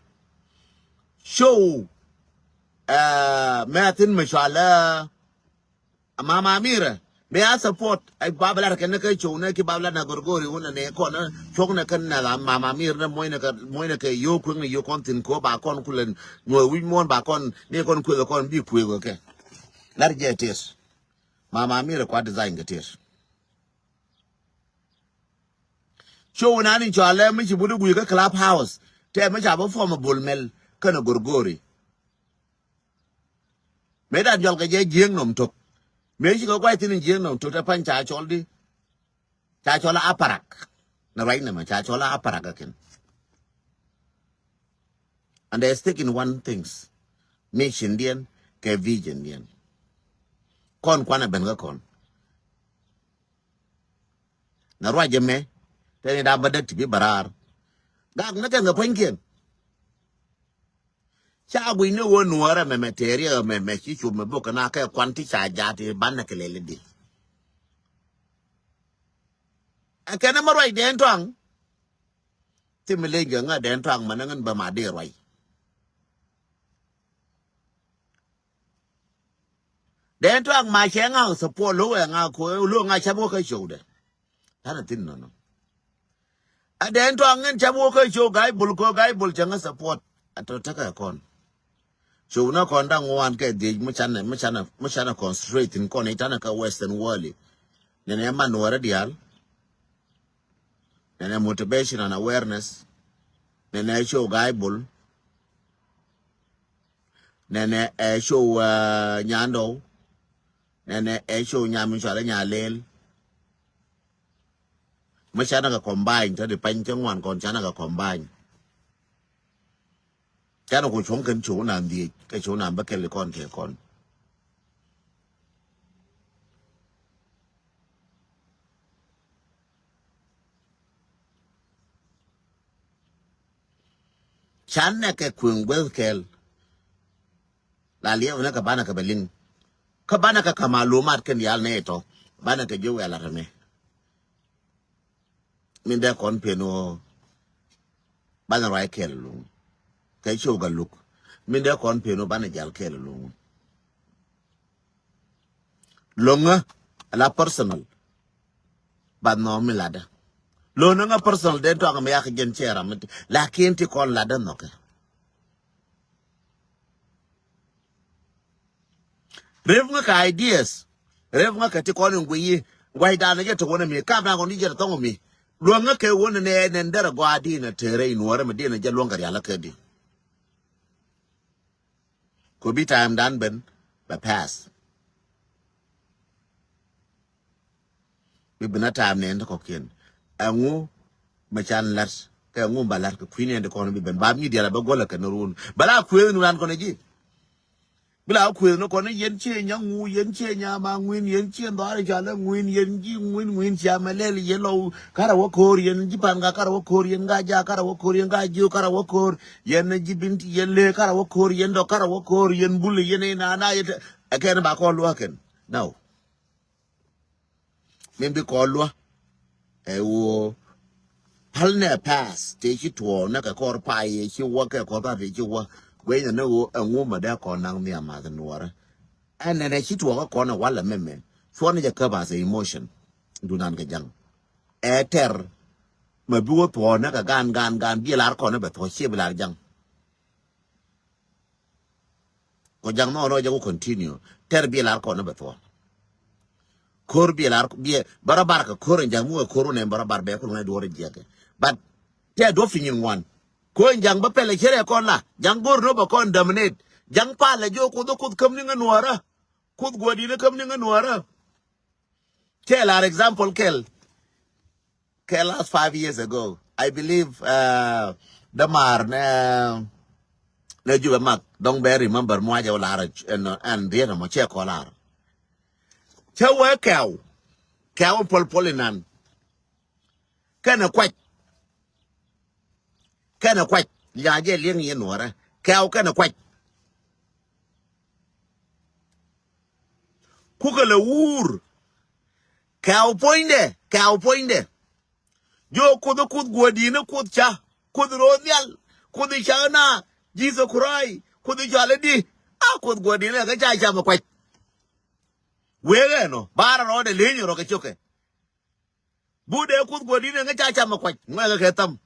Show, eh, mɛ a thin mɛ cɔal ɛ Mama Amira, mëë a support, ɛ ba bɛ lar kɛn ni kä show ni ki ba bɛ lar na Gorgori wun ni kɔn, eh, cuɔk ni kɛn na la Mama Amira ni muɔ̱ny ni kɛ, muɔ̱ny ni kɛ yo kueŋ ni yo kɔn thin ko ba kɔn kulɛ nyuɔth wi̱c muɔ̱n ba kɔn, ni kɔn kueth kɔn bi kueth kɛ. Lar jɛ tis. Mama Amira kua design kɛ tis. Show nan in cɔal ɛ mi ci but gui̱ kä Clubhouse. Tɛ mi ca bä form a Bol Mel kɛn a Gorgori. Mëë dan jɔl kɛ jɛ Jiëŋ nɔm tok. Mëë ci kɛ guay thin in Jiëŋ nɔm tok tɛ pa̱ny ca cɔl di. Ca cɔl a Aparak. Ni ruac nɛmɛ ca cɔl a Aparak kɛ kɛn. And they stick in one things. Mission diɛn kɛ vision diɛn. Kɔn kuan a ben kä kɔn. Na ruac ɛmɛ, tɛni da bä däk ti bi bä raar. Gak ni kɛn kɛ puɔ̱nykiɛn. Ca guic ni ɣöö nuɔɔrɛ mɛmɛ tɛɛriɛ mɛmɛ ci cup mɛ bok kɛ na kɛ kuan ti ca jaat i̱ banɛ kɛ lɛl i̱di. Ɛ kɛn ɛmɛ ruac Dɛn Tɔaŋ. Thim mi leny kɛ ŋä Dɛn Tɔaŋ mɛ ni ŋän bä ma dee ruac. Dɛn Tɔaŋ ma cɛ ŋa support lo wɛ ŋa ko lo ŋa cɛ bok kä show dɛ. Tanɛ thin nɔnɔ. A Dɛn Tɔaŋ in cɛ bok kä show Guy Bol ko Guy Bol cɛ ŋa support. A tɔ tekɛ kɔn. Show na kɔn daŋ wan kɛ dhiec mi canɛ mi canɛ mi canɛ concentrate in kɔn i̱ tanɛ kä Western world. Nɛnɛ man nuɔrɛ diaal. Nɛnɛ motivation and awareness. Nɛnɛ show Guy Bol. Nɛnɛ ɛ show, uh, Nyandɔw. Nɛnɛ ɛ show Nyami cɔalɛ Nyalel. Mɛ canɛ kɛ combine tɛ di pany kɛ ŋuan kɔn canɛ kɛ combine. Canɛ ku cuɔ̱ŋ kɛn show nan dhiec kɛ show nan bä kɛl kɔn kɛ kɔn. Canɛ kɛ kueŋ gueth kɛl. La liɛp ni kɛ banɛ kɛ bɛ liŋ. Kä banɛ kɛ kɛ malumat kɛn yal nɛ itɔ. Banɛ kɛ ji̱ wɛl a rɛmɛ. Min dee kɔn pen ɣöö banɛ ruac kɛɛl luŋ. Kɛ cio̱w Galuk. Min dee kɔn pen ɣöö banɛ jal kɛɛl luŋ. Lo̱ŋä ala personal. Ba nhɔk mi latdä. Lo̱ŋä ŋä personal den tɔak mi yak jɛn cɛ ram mi ti. Lakin ti kɔn latdä nhɔkɛ. Rep ŋä kɛ ideas. Rep ŋä kɛ ti kɔn in guiyi. Gua̱cdan jɛ ti wänä mi kap na kɔn di jɛ ti thɔŋ mi. Luäŋä kɛ wänä nɛ nɛn derɛ gɔaa di nɛ tëërɛ in wärä mi di nɛ jɛ luäŋ kɛ rialä kɛ di. Ko bi time dan ben bɛ pass. Bi ben a time nɛn ti kɔkiɛn. Ɛŋu mɛ can lat kɛ ɛŋu ba lat kɛ kui̱n ɛn ti kɔn bi ben ba mi dial a bɛ gɔlɛ kɛ ni run bɛ la kuëëth ni ran kɔn ɛ ji̱. Bi la kuëëth ni kɔn ɛ yɛn ciɛ nya ŋu yɛn ciɛ nya ma ŋuin yɛn ciɛ dhɔr ɛ ca lɛ ŋuin yɛn ji̱ ŋuin ŋuin cia mɛ lɛl yɛn lɔw karɛ wä ko̱o̱r yɛn ji̱ pan ka karɛ wä ko̱o̱r yɛn ka ja karɛ wä ko̱o̱r yɛn ka jiö karɛ wä ko̱o̱r yɛn ji̱ bin ti yɛn lëë karɛ wä ko̱o̱r yɛn dɔk karɛ wä ko̱o̱r yɛn bul yɛn ɛ na na yɛ tɛ ɛ kɛn ba kɔn lua̱k kɛn. Now. Min bi kɔn luä ɛ ɣöö päl nɛ pass tëë ci tuɔɔk nɛ kɛ kɔr pay ëë ci wä kɛ kɔr tha̱a̱ŋ tëë ci wä guɛcnɛ ni ɣöö ɛŋu mɛ dee kɔn naŋ nhiam math nuɔɔrä. Ɛn nɛnɛ ci tuɔɔk kä kɔn ɛ walɛ mɛmɛ cuɔn ni jɛ käp as a emotion. Dunan kɛ ja̱ŋ ɛ tɛr mɛ bi wä thuɔɔk nɛ kɛ gan gan gan bi lar kɔn ɛ bɛ thuɔɔk ciɛ bi lar ja̱ŋ. Kɔ ja̱ŋ nɔɔnɔ jɛ ku continue tɛr biɛ lar kɔn bɛ thuɔn. Ko̱r biɛ lar biɛ bärä bar kɛ ko̱r in ja̱ŋ mi wä ko̱r wä nɛn bärä bar bɛ kul ŋa̱c duɔr jiɛkɛ. But tɛ duɔp fi nyin ŋuan ko̱ in ja̱ŋ bä pɛlɛ cɛ rɛ kɔn la ja̱ŋ go̱r nɔ bä kɔn dominate ja̱ŋ palɛ jɛ wä kuoth wä kuoth käm ni ŋä nuɔrä. Kuoth guɔ̱di̱n ɛ käm ni ŋä nuɔrä. Kɛl ar example kɛl. Kɛ last five years ago I believe, uh, dämaar nɛ nɛ Jubɛ mak dɔŋ bɛ remember muacɛ wä lar ɛn ɛn riet ɛmɔ cɛ kɔ lar. Cä wee kɛw. Kɛw puɔl puɔl inan. Kɛnɛ kuac. Kɛnɛ kuac. Lia jɛ liɛŋ yɛ nuɔrɛ. Kɛw kɛnɛ kuac. Kukɛ lɛ wuur. Kɛw puɔ̱nydɛ. Kɛw puɔ̱nydɛ. Ji̱ Kuoth, Kuoth guɔ̱di̱n, Kuoth ca, Kuoth ro̱o̱ nhial, Kuoth ca na, Jesus Christ, Kuoth ca lɛ di. A Kuoth guɔ̱di̱n ɛ kɛ ca cam ɛ kuac. Wëë ɛnɔ, barɛ rɔɔdɛ leny rɔ kɛ cokɛ. But dee Kuoth guɔ̱di̱n ɛ kɛ ca cam ɛ kuac, ŋuɛkɛ kɛ tham.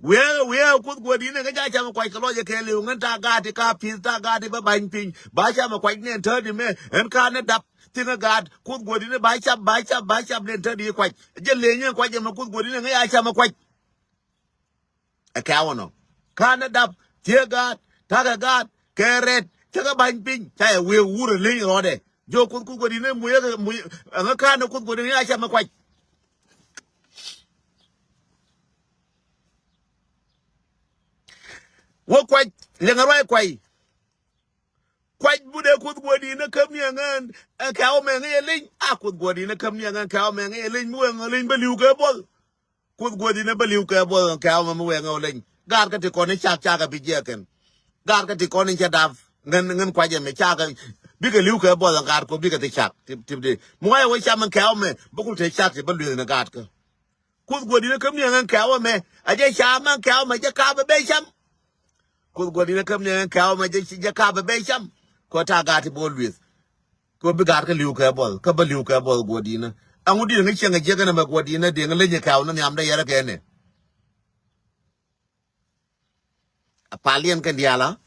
Wëë, wëë Kuoth guɔ̱di̱n ɛ kɛ ca cam ɛ kuac kɛ lɔcɛ kɛ liw ŋän ta̱a̱ gaat ti ka pi̱th ta̱a̱ gaat ti bä ba̱ny piny. Ba cam ɛ kuac ni ɛn täät di mɛ, ɛn ka̱n ni dap. Thiŋ ɛ gaat, Kuoth guɔ̱di̱n ɛ ba cam, ba cam, ba cam ni ɛn täät di kuac. Jɛ leny ɛ kuac ɛmɛ Kuoth guɔ̱di̱n ɛ ŋäc a cam ɛ kuac. Ɛ kɛ̈wä nɔ. Ka̱n ɛ dap, thiee gaat, ta̱kɛ gaat, kɛ rɛt, cä kɛ ba̱ny piny. Ca yɛ wëë wurɛ leny rɔɔdɛ. Ji̱ Kuoth, Kuoth guɔ̱di̱n ɛ muc ɛ, muc ɛ, ɛŋä ka̱n ɛ Kuoth guɔ̱di̱n ɛ ŋäc a cam ɛ kuac. Wä kuac, liɛŋɛ ruac kuac. Kuac but dee Kuoth guɔ̱di̱n ɛ käm ni ɛŋɛn, ɛ kɛ̈wä mɛ ŋäc ɛ leny. A Kuoth guɔ̱di̱n ɛ käm ni ɛŋɛn kɛ̈wä mɛ ŋäc ɛ leny, mi wëë ŋä leny bä li̱w kɛ buɔth. Kuoth guɔ̱di̱n ɛ bä li̱w kɛ buɔth ɛ kɛ̈wä mɛ mi wëë ŋä leny. Gaat kä ti kɔn i̱ cak, cak ɛ bi jiɛɛk kɛn. Gaat kä ti kɔn in cɛ dap. Ŋän, ŋän kuac ɛmɛ cakɛ bikɛ li̱w kɛ buɔth ɛ gaat kɔ bikɛ ti cak. Tip, tip di. Mi wä yɛ wä cam ɛn kɛ̈wä mɛ, bä kul te cak ti bä lueth ni gaat kä. Kuoth guɔ̱di̱n ɛ käm ni ɛŋɛn kɛ̈wä mɛ. A jɛ cam ɛn kɛ̈wä mɛ jɛ kap ɛ bɛ cam. Kuoth guɔ̱di̱n ɛ käm ni ɛŋɛn kɛ̈wä mɛ jɛ, jɛ kap ɛ bɛ cam. Kɔ ta̱a̱ gaat ti bä lueth. Kɛ bi gaat kä li̱w kɛ buɔth, kä bä li̱w kɛ buɔth guɔ̱di̱n. Ɛŋu di̱t ŋä cieŋ ɛ jiäk ɛn ɛmɛ guɔ̱di̱n, diɛŋ leny ɛ kɛ̈w ni nhiam dee yɛrɛ kɛ ɛnɛ. A paliɛn kɛn diaal a.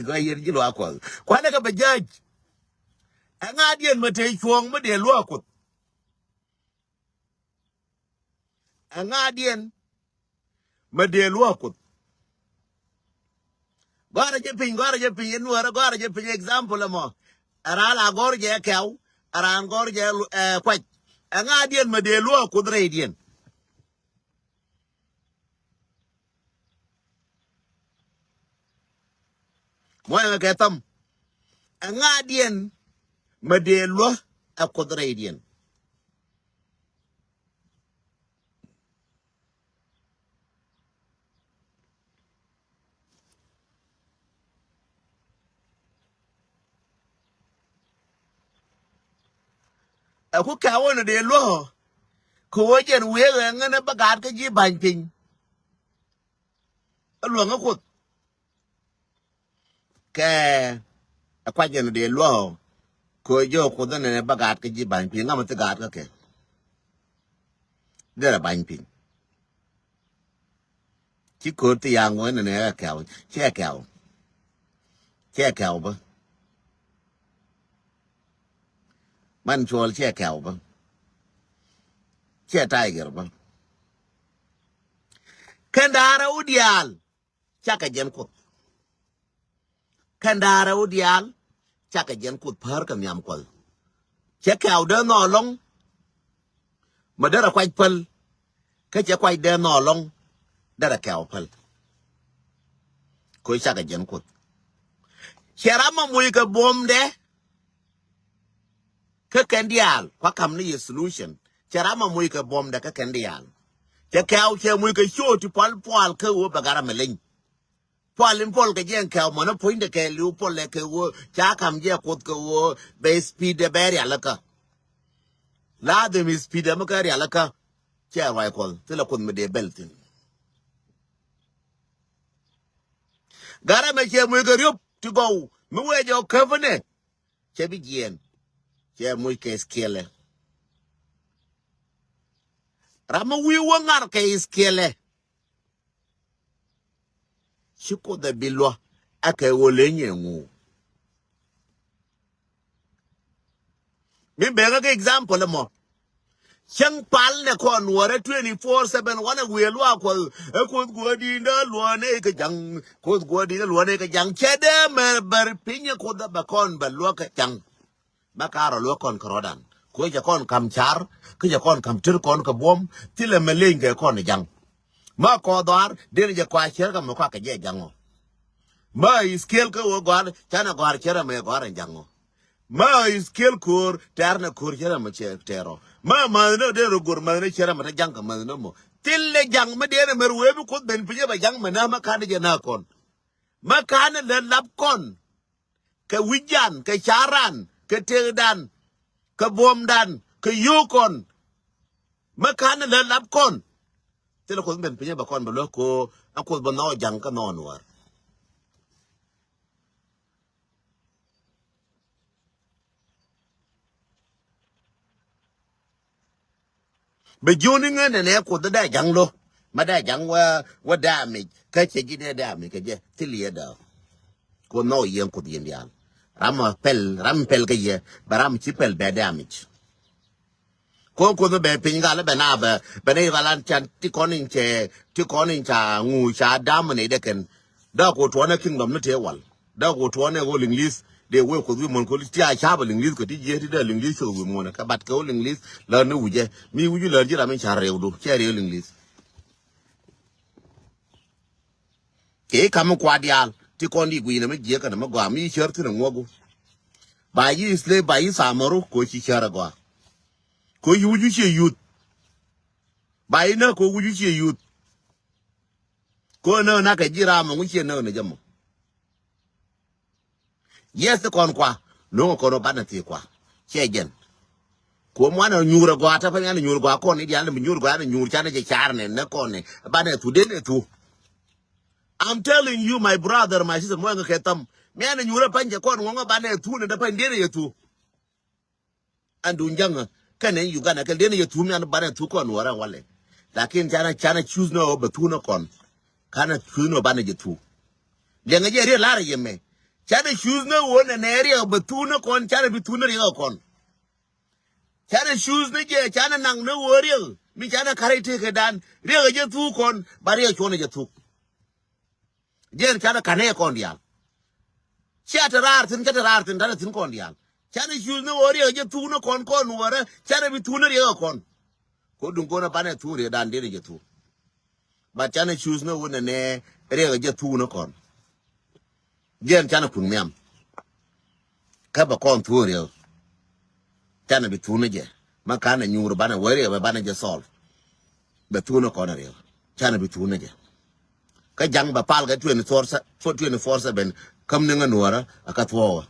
Gɔaa yɛn ji̱ luaak Kuɔth. Kuanɛ kɛ bɛ judge. Ɛŋa diɛn mɛ te cuɔ̱ɔ̱ŋ mɛ dee luaak Kuoth. Ɛŋa diɛn mɛ dee luaak Kuoth. Gɔ̱a̱rä jɛ piny, gɔ̱a̱rä jɛ piny, ɛn nuäärä gɔ̱a̱rä jɛ piny example ɛmɔ. Ɛ raan la gɔ̱r jɛ kɛ̈w, ɛ raan gɔ̱r jɛ, eh, kuac. Ɛŋa diɛn mɛ dee luaak Kuoth rɛydiɛn. Muɔ̱ɔ̱n ɛŋɛ kɛ tham. Ɛŋa diɛn mɛ dee luäk ɛ Kuoth rɛydiɛn. Ɛ ku kɛ̈wä ni dee luäk ɔ. Kɛ ɣöö jɛn wëë ɣɛ ŋän ɛ bä gaat kä ji̱ ba̱ny piny. Ɛ luäŋä Kuoth. Kɛ ɛ kuac ɛn dee luɔ̱ɔ̱. Kɛ jɔɔk Kuoth ɛn ɛ bä gaat kä ji̱ ba̱ny piny ŋa̱m ɛ thi gaat kä kɛ. Derɛ ba̱ny piny. Ci ko̱r thi ya̱ŋ wee nɛnɛ ɛ kɛ̈w. Ciɛ kɛ̈w. Ciɛ kɛ̈w bä. Man cuɔl ciɛ kɛ̈w bä. Ciɛ tiger bä. Kɛn da̱a̱rä wä diaal. Cakɛ jɛn Kuoth. Kɛn da̱a̱rɛ wä diaal. Cakɛ jɛn Kuoth päär kɛ nhiam Kuɔth. Cɛ kɛ̈w dee nhɔɔlɔŋ. Mɛ derɛ kuac päl. Kä cɛ kuac dee nhɔɔlɔŋ. Derɛ kɛ̈w päl. Kɛ cakɛ jɛn Kuoth. Cɛ ram mɛ muc kɛ buɔ̱mdɛ. Kä kɛn diaal kua kam ni yɛ solution. Cɛ ram mɛ muc kɛ buɔ̱mdɛ kä kɛn diaal. Cɛ kɛ̈w cɛ muc kɛ show ti pual pual kä ɣöö bɛ gat ram mɛ leny. Pual in puɔl kɛ jɛ ɛn kɛ̈w mɔnɛ puɔ̱nydɛ kɛ li̱w puɔl lɛ kɛ ɣöö ca ka̱m jɛ Kuoth kɛ ɣöö bɛ speed ɛ bɛ rialikä. Ladhim speed ɛ mi kɛ rialikä. Cɛ ruac Kuɔth thilɛ Kuoth mi dee bɛl thi̱n. Gat ɛmɛ cɛ muc kɛ riöp ti gɔw mi wee jɛ ɔ käp inɛ. Cɛ bi jiɛɛn. Cɛ muc kɛ iskiɛlɛ. Ram mi wi̱i̱ wä ŋar kɛ iskiɛlɛ. Ci Kuoth ɛ bi luɔ. Ɛ kɛ ɣöö leny ɛ ŋu. Mi ben kä example mɔ. Cäŋ pal nɛ kɔn nuɔrɛ twenty four seven wanɛ wiee luaak Kuɔth. Ɛ Kuoth guɔ̱di̱n dee luɔ̱ɔ̱n ɛ kɛ ja̱ŋ. Kuoth guɔ̱di̱n dee luɔ̱ɔ̱n ɛ kɛ ja̱ŋ. Cɛ dee mɛ bär piny ɛ Kuoth ɛ bɛ kɔn bɛ luɔ̱k kɛ ja̱ŋ. Bä ka̱r ɔ luäk kɔn kɛ rɔ̱dan. Kɛ cɛ kɔn ka̱m car, kä cɛ kɔn ka̱m tër kɔn kɛ buɔ̱m, thilɛ mɛ leny kɛ kɔn ja̱ŋ. Mä kɔɔth dhɔaar, den jɛ kɔa cär kɛ mɛ kɔakɛ jɛ ja̱ŋ ɔ. Mä i̱ skiɛl kä wä gɔaar, canɛ gɔaar cär ɛmɛ gɔaar ɛn ja̱ŋ ɔ. Ma is kiel ko̱r tɛr na ko̱r cɛ ram cɛ tɛrɔ. Ma ma na de ro gor ma na cɛ ram ta jaŋ ka ma na mo. Thil le jaŋ ma de na mer we bi Kuoth ben pinye ba jaŋ ma na ma kan je na kɔn. Ma kan le lap kɔn. Kɛ wi̱c jan, kɛ caran, kɛ tekdan, kɛ buɔmdan, kɛ yio̱o̱k kɔn. Ma kan le lap kɔn. Thil Kuoth ben pinye ba kɔn ba luɛ ko a Kuoth ba nɔ jaŋ ka nɔ nuɔr. Bɛ jiöni ŋän nɛ nɛ Kuoth dee ja̱ŋ lo. Ma dee ja̱ŋ wä, wä damage. Kä cɛ ji̱ dee damage kɛ jɛ. Thil yɛ dee. Kuoth nɔ yɛn Kuoth yɛn diaal. Ram ma pɛl, ram pɛl kä yɛ. Bɛ ram ci pɛl bɛ damage. Kuoth Kuoth bɛ piny gal bɛ na bɛ, bɛ na ibalan can ti kɔn in cɛ, ti kɔn in ca ŋu ca dam ni dee kɛn. Dee ko tuɔnɛ kingdom ni tëë wal. Dee ko tuɔnɛ ko English dee wee Kuoth wi̱i̱ muɔ̱n ko ti a ca̱p English kɛ ti jiɛ ti dee English cok wi̱i̱ muɔ̱n kɛ bat kɛ ko English lär ni wi̱cɛ. Mi wi̱c wi̱c lär ji̱ ram in ca rɛwdu cɛ rɛw English. Kɛ i̱ kam mi kua diaal ti kɔn di gui̱i̱nɛ mi jiɛ kɛnɛ mi gɔaa mi cär thi̱n ɛ ŋuɔ̱ku. Ba yi slave ba yi samaru ko ci cär ɛ gɔaa. Ko yi wi̱c wi̱c ciɛ yuth. Ba yi näk ko wi̱c wi̱c ciɛ yuth. Ko näk nak kɛ ji̱ ram mɔ ŋuciɛ näk ni jɛ mɔ. Yes ti kɔn kua no̱ŋ kɔn banɛ thi kua. Cɛ jɛn. Kuom wanɛ nyuur agɔaa ta pa mi anɛ nyuur agɔaa kɔn ni dial ni nyuur agɔaa ni nyuur canɛ jɛ car ni nɛ kɔn ni banɛ thu den ni thu. I'm telling you my brother, my sister, mɔ ɛŋɛ kɛ tham mi anɛ nyuur apany jɛ kɔn ŋɔŋ banɛ thu ni da pany den ni jɛ thu. An dun jaŋä kɛnɛ Uganda kɛ den ni jɛ thu mi anɛ banɛ thu kɔn wara walɛ. Lakin canɛ canɛ choose ni ɔ bɛ thu ni kɔn. Canɛ choose ni ɔ banɛ jɛ thu. Liɛŋɛ jɛ riɛ lar yɛ mɛ. Canɛ choose ni ɔ nɛ nɛ riɛ bɛ thu ni kɔn canɛ bi thu ni riɛ kɔn. Canɛ choose ni jɛ canɛ naŋ ni ɣöö riɛk mi canɛ kärɛ i̱ tëëkädan riɛk ɛ jɛ thuk kɔn ba riɛk cuɔ̱n ɛ jɛ thuk. Jɛn canɛ ka̱n ɛ kɔn diaal. Cia te raar thi̱n kä te raar thi̱n ta̱nɛ thi̱n kɔn diaal. Canɛ choose ni ɣöö riɛk ɛ jɛ thuk ni kɔn kɔn wärä canɛ bi thuk ni riɛk ɛ kɔn. Ko duŋ kɔn ɛ banɛ thuk riɛkdan den ɛ jɛ thuk. But canɛ choose ni wun nɛ nɛ riɛk ɛ jɛ thuk ni kɔn. Jɛn canɛ kuŋ nhiam. Kä bɛ kɔn thuɔ̱ɔ̱riɛw. Canɛ bi thuk ni jɛ ma kanɛ nyuur banɛ wä riɛk bɛ banɛ jɛ solve. Bɛ thuk ni kɔn riɛk canɛ bi thuk ni jɛ. Kä jaŋ bɛ pal kɛ twenty four se-, twenty four seven. Käm ni ŋä nuɔrä a kä thuɔɔkä.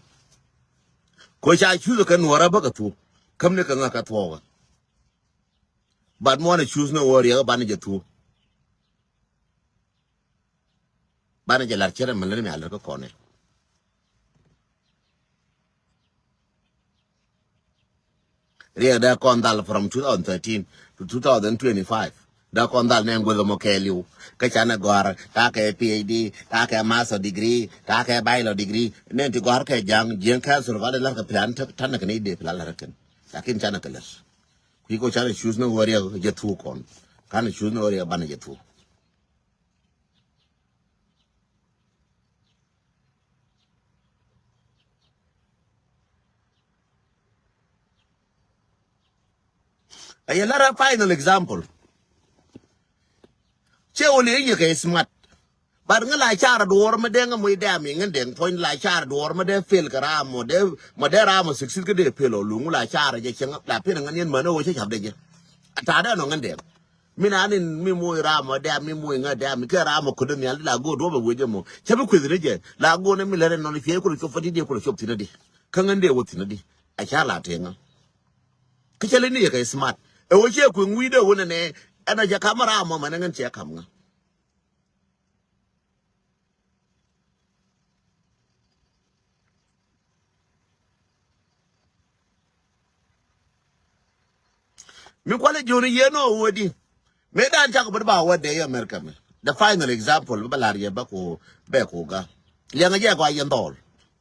Ko ca choose kɛ nuɔrä bä kɛ thuk. Käm ni kɛ ŋä kä thuɔɔkä. But muɔnɛ choose ni wä riɛk banɛ jɛ thuk. Banɛ jɛ lar cɛ rɛ mɛ lär mi a lär kä kɔnɛ. Riɛk dee kɔn dhal from two thousand thirteen to two thousand twenty-five. Dee kɔn dhal nɛ gueth mɔ kɛɛliw kä canɛ gɔ̱a̱r ta̱a̱ kɛ PhD, ta̱a̱ kɛ master degree, ta̱a̱ kɛ bachelor degree. Nɛ ti gɔ̱a̱r kɛ ja̱ŋ jiäŋ kɛɛl thol ba dee lar kɛ plan ta̱nɛ kɛ ni dee plan lar kɛn. Lakin canɛ kɛ lär. Kui̱ ko canɛ choose ni wä riɛk jɛ thuk kɔn. Kanɛ choose ni wä riɛk banɛ jɛ thuk. A yɛ lara final example. Cɛ wä liɛ yɛ kɛ smart. But ŋä la car duɔr mɛ dee ŋä muc dee ami ŋä dee puɔ̱ny la car duɔr mɛ dee fail kɛ ram mɔ dee mɔ dee ram mɔ succeed kä dee fail ɔ luŋ la car jɛ cɛ ŋä la pin ŋä niɛn mɛ ni wä cɛ cap dee jɛ. A ta̱a̱ dee nɔ ŋä dee. Min an in mi moc ram mɔ dɛ̈m mi moc ŋä dɛ̈m mi kɛ ram mɔ ködä nhial la go̱o̱r duɔ̱p ɛ wec ɛmɔ cä bi kueth ni jɛ la go̱o̱r ni mi lät ɛnɔn cuɛ kulɛ cop fadi diɛ kulɛ cop thi̱n adi. Kä ŋän dee wä thi̱n adi a ca la tëë ŋä. Kä cä lät ni yɛ kɛ smart ɛ wä ciɛ kueŋ wi̱i̱dɛ wä nɛnɛ. Ɛn a cɛ kam ram mɔ mɛn ɛ ŋän cɛ kam ŋä. Mi kualɛ ji̱ wun yien ɔ wä di. Mëë dan cakɔ bä ba wä dee yɛ America mɛ. The final example bä lar yɛ bä ku bɛ ku ga. Liɛŋɛ jɛ gɔaa yɛn dhɔl.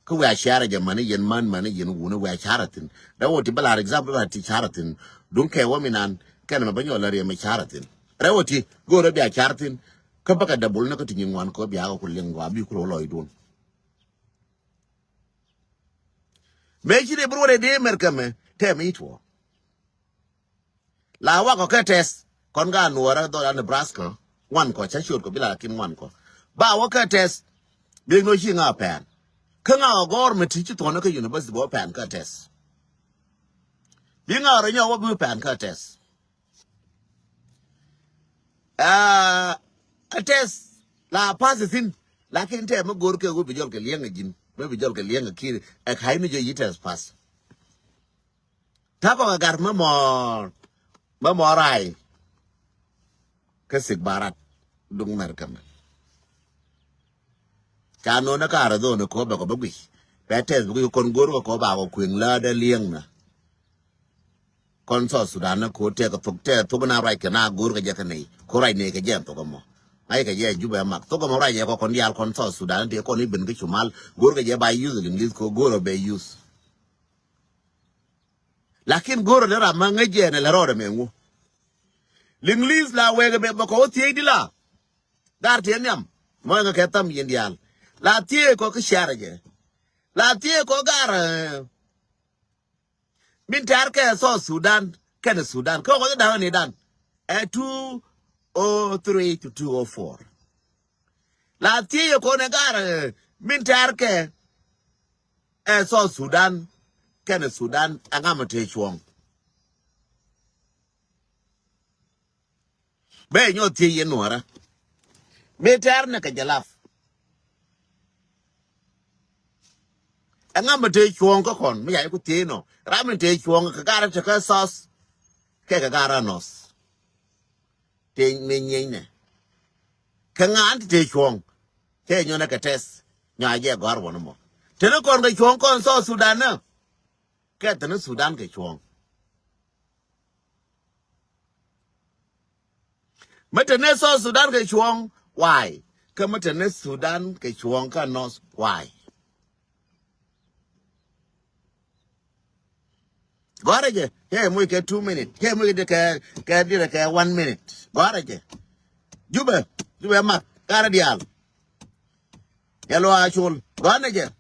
Kä wia ciarɛ jɛ mani yɛn man mani yɛn wuni wia carɛ thin. Rɛ wä ti bä lar example bä ti carɛ thin. Duŋ kɛ wä mi nan kɛn mɛ bä nyɔl lar yɛ mɛ carɛ thin. Rɛ wä ti go̱o̱rɛ bia carɛ thin. Kä bä kɛ double ni kä ti nyin ŋuan kä bia kɛ ku liŋ gɔaa bi ku rɔ lɔcdun. Mëë ci dee bi ruɔdɛ dee America mɛ tɛm i̱ tuɔ. La wakɔ kɛ tɛth kɔn ka nuɔrä dhɔra Nebraska. Ŋuan kɔ cä ciöt kɔ bi la lakin ŋuan kɔ ba wä kɛ tɛth. Bik nɔ ci ŋa pɛn. Kä ŋa ɔ gɔr mi ti ci thuɔn kä university bɔ pɛn kä test. Bi ŋa rɔ nyɔ wä bi pɛn kä test. Ah, a test la pass thin. Lakin tɛ mi gor kɛ wä bi jɔl kɛ liɛŋ a jin. Bi jɔl kɛ liɛŋ a kir. Ɛ kai ni jɔ yi test pass. Takɔ kɛ gar mɛ mɔ mɛ mɔ rai. Kä sik barat duŋ mɛr kɛmɛ. Ca nonɛ ka Arizona kɔ bɛ kɔ bɛ guic. Bɛ tɛth bi guic kɔn go̱r kɔ kɔ ba kɔ kueŋ läädɛ liɛŋnä. Kɔn South Sudan ni kɔ tɛk thok tɛk thok na ruac kɛ na go̱r kɛ jɛ kɛ nɛy kɔ ruac nɛy kɛ jɛ thok ɛmɔ. Ŋa̱c kɛ jɛ Jubɛ mak thok ɛmɔ ruac jɛ kɔ kɔn diaal kɔn South Sudan ti kɔn iben kä cumal go̱r kɛ jɛ ba use Liŋlith kɔ go̱r ɔ bɛ use. Lakin go̱o̱rä ni ram ma ŋäc jɛ ni lɛ rɔɔdɛ mɛ ŋu. Liŋlith la wɛɛkɛ bɛ bɛ kɔ wä thiec di la. Gar tiɛ nhiam mɔ ŋä kɛ tham yin diaal. La thiec kɔ kä ciarɛ jɛ. La thiec kɔ gar, eh, min tɛr kɛ South Sudan kɛnɛ Sudan kä kɔ da̱ŋ ni dan. Ɛ two oh three to two oh four. La thiec kɔ ni gar, eh, min tɛr kɛ ɛ South Sudan kɛnɛ Sudan ɛŋa mi tëë cuɔ̱ɔ̱ŋ. Bɛ nyɔ thiec yɛ nuɔrä. Mi tɛr ni kɛ jɛ lap. Ɛŋa mi tëë cuɔ̱ɔ̱ŋ kä kɔn mi yac ku thiec nɔ ram mi tëë cuɔ̱ɔ̱ŋ kɛ garä tekä South kɛ kɛ garä North. Tëë mi nyieny nɛ kɛ ŋa̱a̱n ti tëë cuɔ̱ɔ̱ŋ. Cɛ nyɔnɛ kɛ tɛth nyɔa jɛ gɔ̱a̱r wä ni mɔ. Teni kɔn kɛ cuɔ̱ɔ̱ŋ kɔn South Sudan nä. Kɛ teni Sudan kɛ cuɔ̱ɔ̱ŋ. Mi teni South Sudan kɛ cuɔ̱ɔ̱ŋ why? Kä mi teni Sudan kɛ cuɔ̱ɔ̱ŋ kä North why? Gɔrɛ jɛ kɛ muc kɛ two minute kɛ muc kɛ kɛ dirɛ kɛ one minute. Gɔrɛ jɛ Jubɛ, Jubɛ mak karɛ diaal. Yɛ luaa col gɔrɛ jɛ.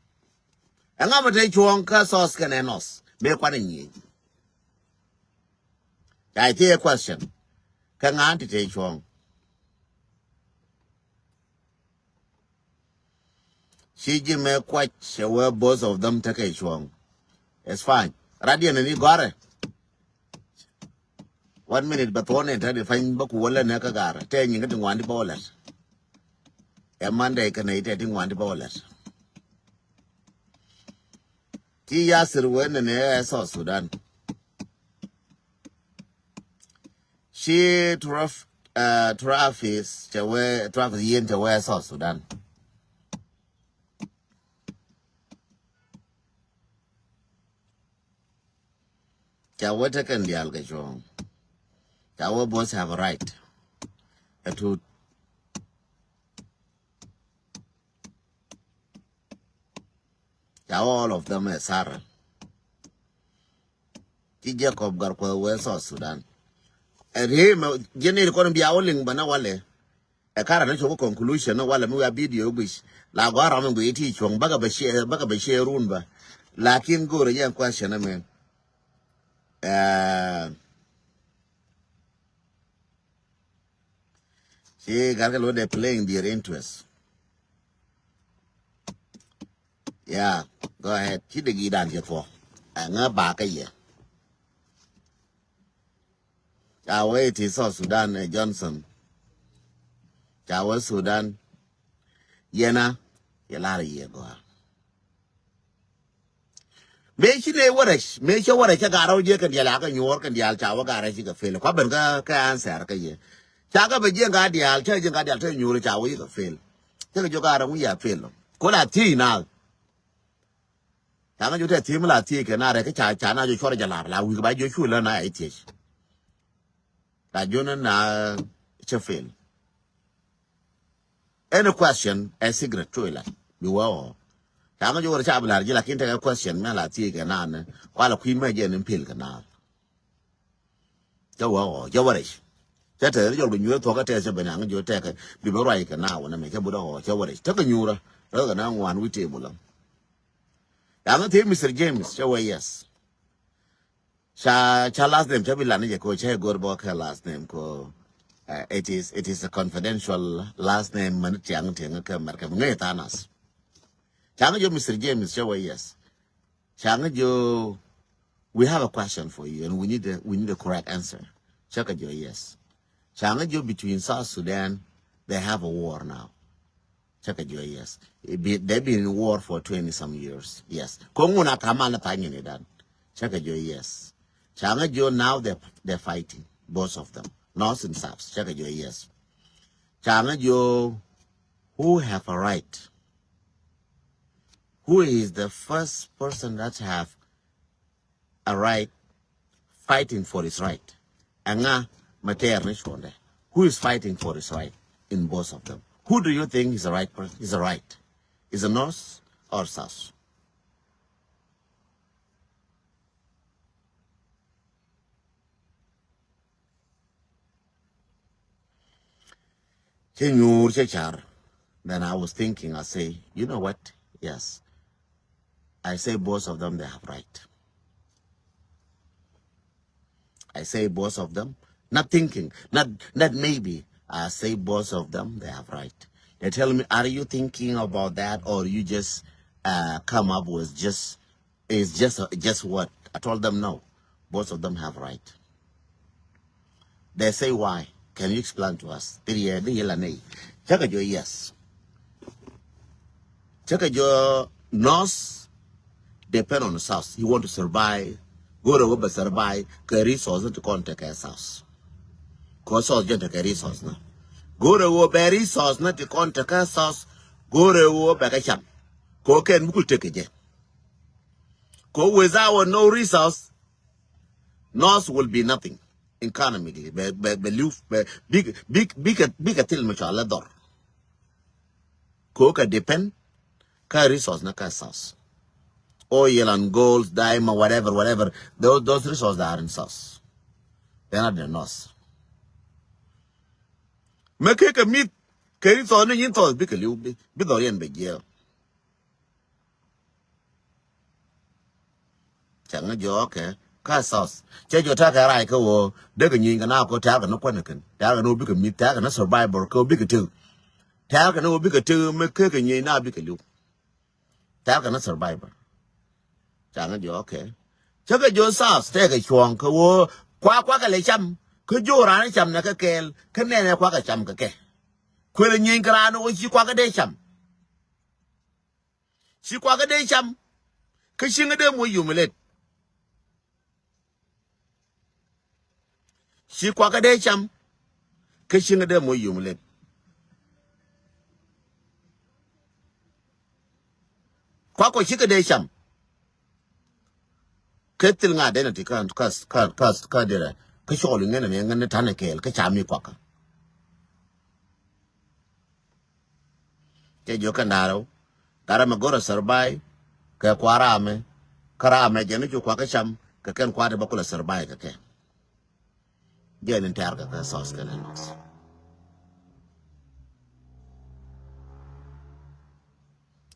Ɛŋa mi te cuɔ̱ɔ̱ŋ kä South kɛnɛ North mëë kuanɛ nyieny. Ca i̱ thiec ɛ question. Kä ŋa̱a̱n ti te cuɔ̱ɔ̱ŋ. Ci ji̱ mëë kuac cɛ wee both of them tekɛ cuɔ̱ɔ̱ŋ. It's fine. Radiɛn ni gɔ̱rɛ. One minute bɛ thuɔ̱ɔ̱n in te di pany bä ku wä lɛ nɛ kä ga̱rɛ te nyin kä ti ŋuan ti bä wä lɛt. Ɛ Monday kɛnɛ itɛ ti ŋuan ti bä wä lɛt. Ci Yasir wen ni ɛ South Sudan. Ci Traf, uh, Trafis cɛ wee Trafis yen cɛ wee South Sudan. Ca wä tekɛn diaal kɛ cuɔ̱ɔ̱ŋ. Ca wä both have a right. Ɛ tut. Ca wä all of them ɛ Sarah. Ci Jacob Garkuoth wee South Sudan. Ɛ ri mɛ jiɛn ni kɔn bia wä liŋ bä na walɛ. Ɛ karɛ ni cok conclusion ni walɛ mi wia video guic la gɔaa ram in guic ti cuɔ̱ŋ bäkɛ bɛ share bäkɛ bɛ share run bä. Lakin go̱o̱rɛ yɛn question ni mɛ. Ɛɛ. Ci gat kɛ lo dee playing their interest. Yeah, go ahead. Ci dee gi̱i̱dan ci thuɔ. Ɛŋä bakä yɛ. Ca wee ti South Sudan ɛ Johnson. Ca wee Sudan. Yɛna yɛ lar yɛ gɔaa. Mëë ci ne wärɛc mëë cä wärɛc cä ga̱r rɔw jiɛ kɛn diaal a kä nyuɔɔr kɛn diaal ca wä ga̱r rɛc ci kɛ fel kua ben kä kä answer kä yɛ. Ca kä bɛ jiɛ ŋa diaal cä jiɛ ŋa diaal cä nyuɔɔr ca wä yi kɛ fel. Cä kɛ jiɔ ga̱r rɛc ŋu yɛ fel lɔ ko la thiec naath. Ca ŋa jiɔ tɛ thiec mi la thiec kɛ na rɛc kä ca ca na jiɔ cuɔr jɛ lar la wi̱i̱ kɛ ba jiɔ cu lä na yɛ thiec. La jiɔ ni na cä fel. Any question ɛ secret cu ilɛ bi wä ɔ. Ca ŋä jɔwä ca bi lar ji̱ lakin tekɛ question mɛ la thiec kɛ naan ni kua la kui̱ mɛ jɛ ni pil kɛ naan. Cɛ wä ɔ cɛ wä rɛc. Cɛ tɛth ni jɔl kɛ nyuur thuɔk kä tɛth cɛ ben aŋ ji̱ tekɛ bi bä ruac kɛ naan wä ni mɛ cɛ but ɔ cɛ wä rɛc tekɛ nyuurä. Rɛ kɛ naan ŋuan wi̱c table. Ca ŋä thiec Mister James cɛ wä yes. Ca ca last name ca bi lan jɛ ko cɛ go̱r bä kɛ last name ko. Uh, it is it is a confidential last name mani tiaŋ tiaŋ kɛ mɛr kɛ ŋɛ thanas. Cäŋ jiök, Mister James, cä wee yes. Cäŋ jiök, we have a question for you and we need a, we need a correct answer. Cä kɛ jiök yes. Cäŋ jiök, between South Sudan, they have a war now. Cä kɛ jiök yes. It be, they've been in war for twenty some years. Yes. Ko ŋun a kamal na tha̱a̱ŋ ni dan. Cä kɛ jiök yes. Cäŋ jiök, now they're, they're fighting, both of them. North and South. Cä kɛ jiök yes. Cäŋ jiök, who have a right? Who is the first person that have a right fighting for his right? Ɛŋa mɛ tɛɛr ni cuɔndɛ? Who is fighting for his right in both of them? Who do you think is the right person? Is the right? Is the North or South? Cä nyuur cä car. Then I was thinking, I say, you know what? Yes. I say both of them, they have right. I say both of them. Not thinking, not, not maybe. I say both of them, they have right. They tell me, are you thinking about that, or you just, uh, come up with just, it's just, just what? I told them, no. Both of them have right. They say, why? Can you explain to us? Ti riɛ di yila nei. Cä kɛ jiök yes. Cä kɛ jiök North depend on South. You want to survive. Go̱rɛ wä bɛ survive kɛ resource ni ti kɔn tekɛ South. Kɛ South jɛn tekɛ resource ni. Go̱rɛ wä bɛ resource ni ti kɔn tekɛ South. Go̱rɛ wä bɛ kɛ cam. Kɛ kɛn bikul tekɛ jɛ. Kɛ without no resource, North will be nothing economically. Bɛ, bɛ, bɛ liu, bɛ, bik, bik, bik, bik a thil mi cɔal a dhɔr. Kɛ kɛ depend kä resource ni kä South. Oil and gold, diamond, whatever, whatever. Those, those resources are in South. They're not in the North. Mɛ kɛ kɛ mith kɛ resource ni nyin South bikɛ liu, bi, bi dhɔr yɛn bɛ jiɛɛl. Cäŋ jiök, okay. Kä South. Cä jiök ta̱a̱ kɛ rac kä ɣöö dee kɛ nyieny kɛ na kɔ tɛ̈r kɛ ni kuäär ni kɛn. Tɛ̈r kɛ ni ɣöö bikɛ mith, tɛ̈r kɛ ni survivor kɛ ɣöö bikɛ tëk. Tɛ̈r kɛ ni ɣöö bikɛ tëk mɛ kɛ kɛ nyieny na bikɛ li̱w. Tɛ̈r kɛ ni survivor. Cäŋ jiök, okay. Cä kɛ jiök South tɛ̈ kɛ cuɔ̱ɔ̱ŋ kɛ ɣöö kua, kua kɛ lɛ cam. Kä jiök raan cam nɛ kɛ kɛɛl. Kä nɛnɛ kua kɛ cam kɛ kɛ. Kuël nyieny kɛ raan ɣöö ci kua kɛ dee cam. Ci kua kɛ dee cam. Kä ci ŋä dee moc humiliate. Ci kua kɛ dee cam. Kä ci ŋä dee moc humiliate. Kua kɔ ci kɛ dee cam. Kä thil ŋa identity kä, kä, kä, kä, kä dirɛ. Kä cɔɔl iŋɛn ni ŋɛn ni ta̱nɛ kɛɛl kä cam mi kuakä. Cɛ jiök kɛn da̱rɛ wä. Da̱rɛ mɛ go̱rɛ survive kɛ kua ramɛ. Kä ramɛ jɛn ni cu kua kä cam kɛ kɛn kua ti bä kulɛ survive kɛ kɛ. Jɛn in tɛ̈r kɛ kɛ South kɛn in North.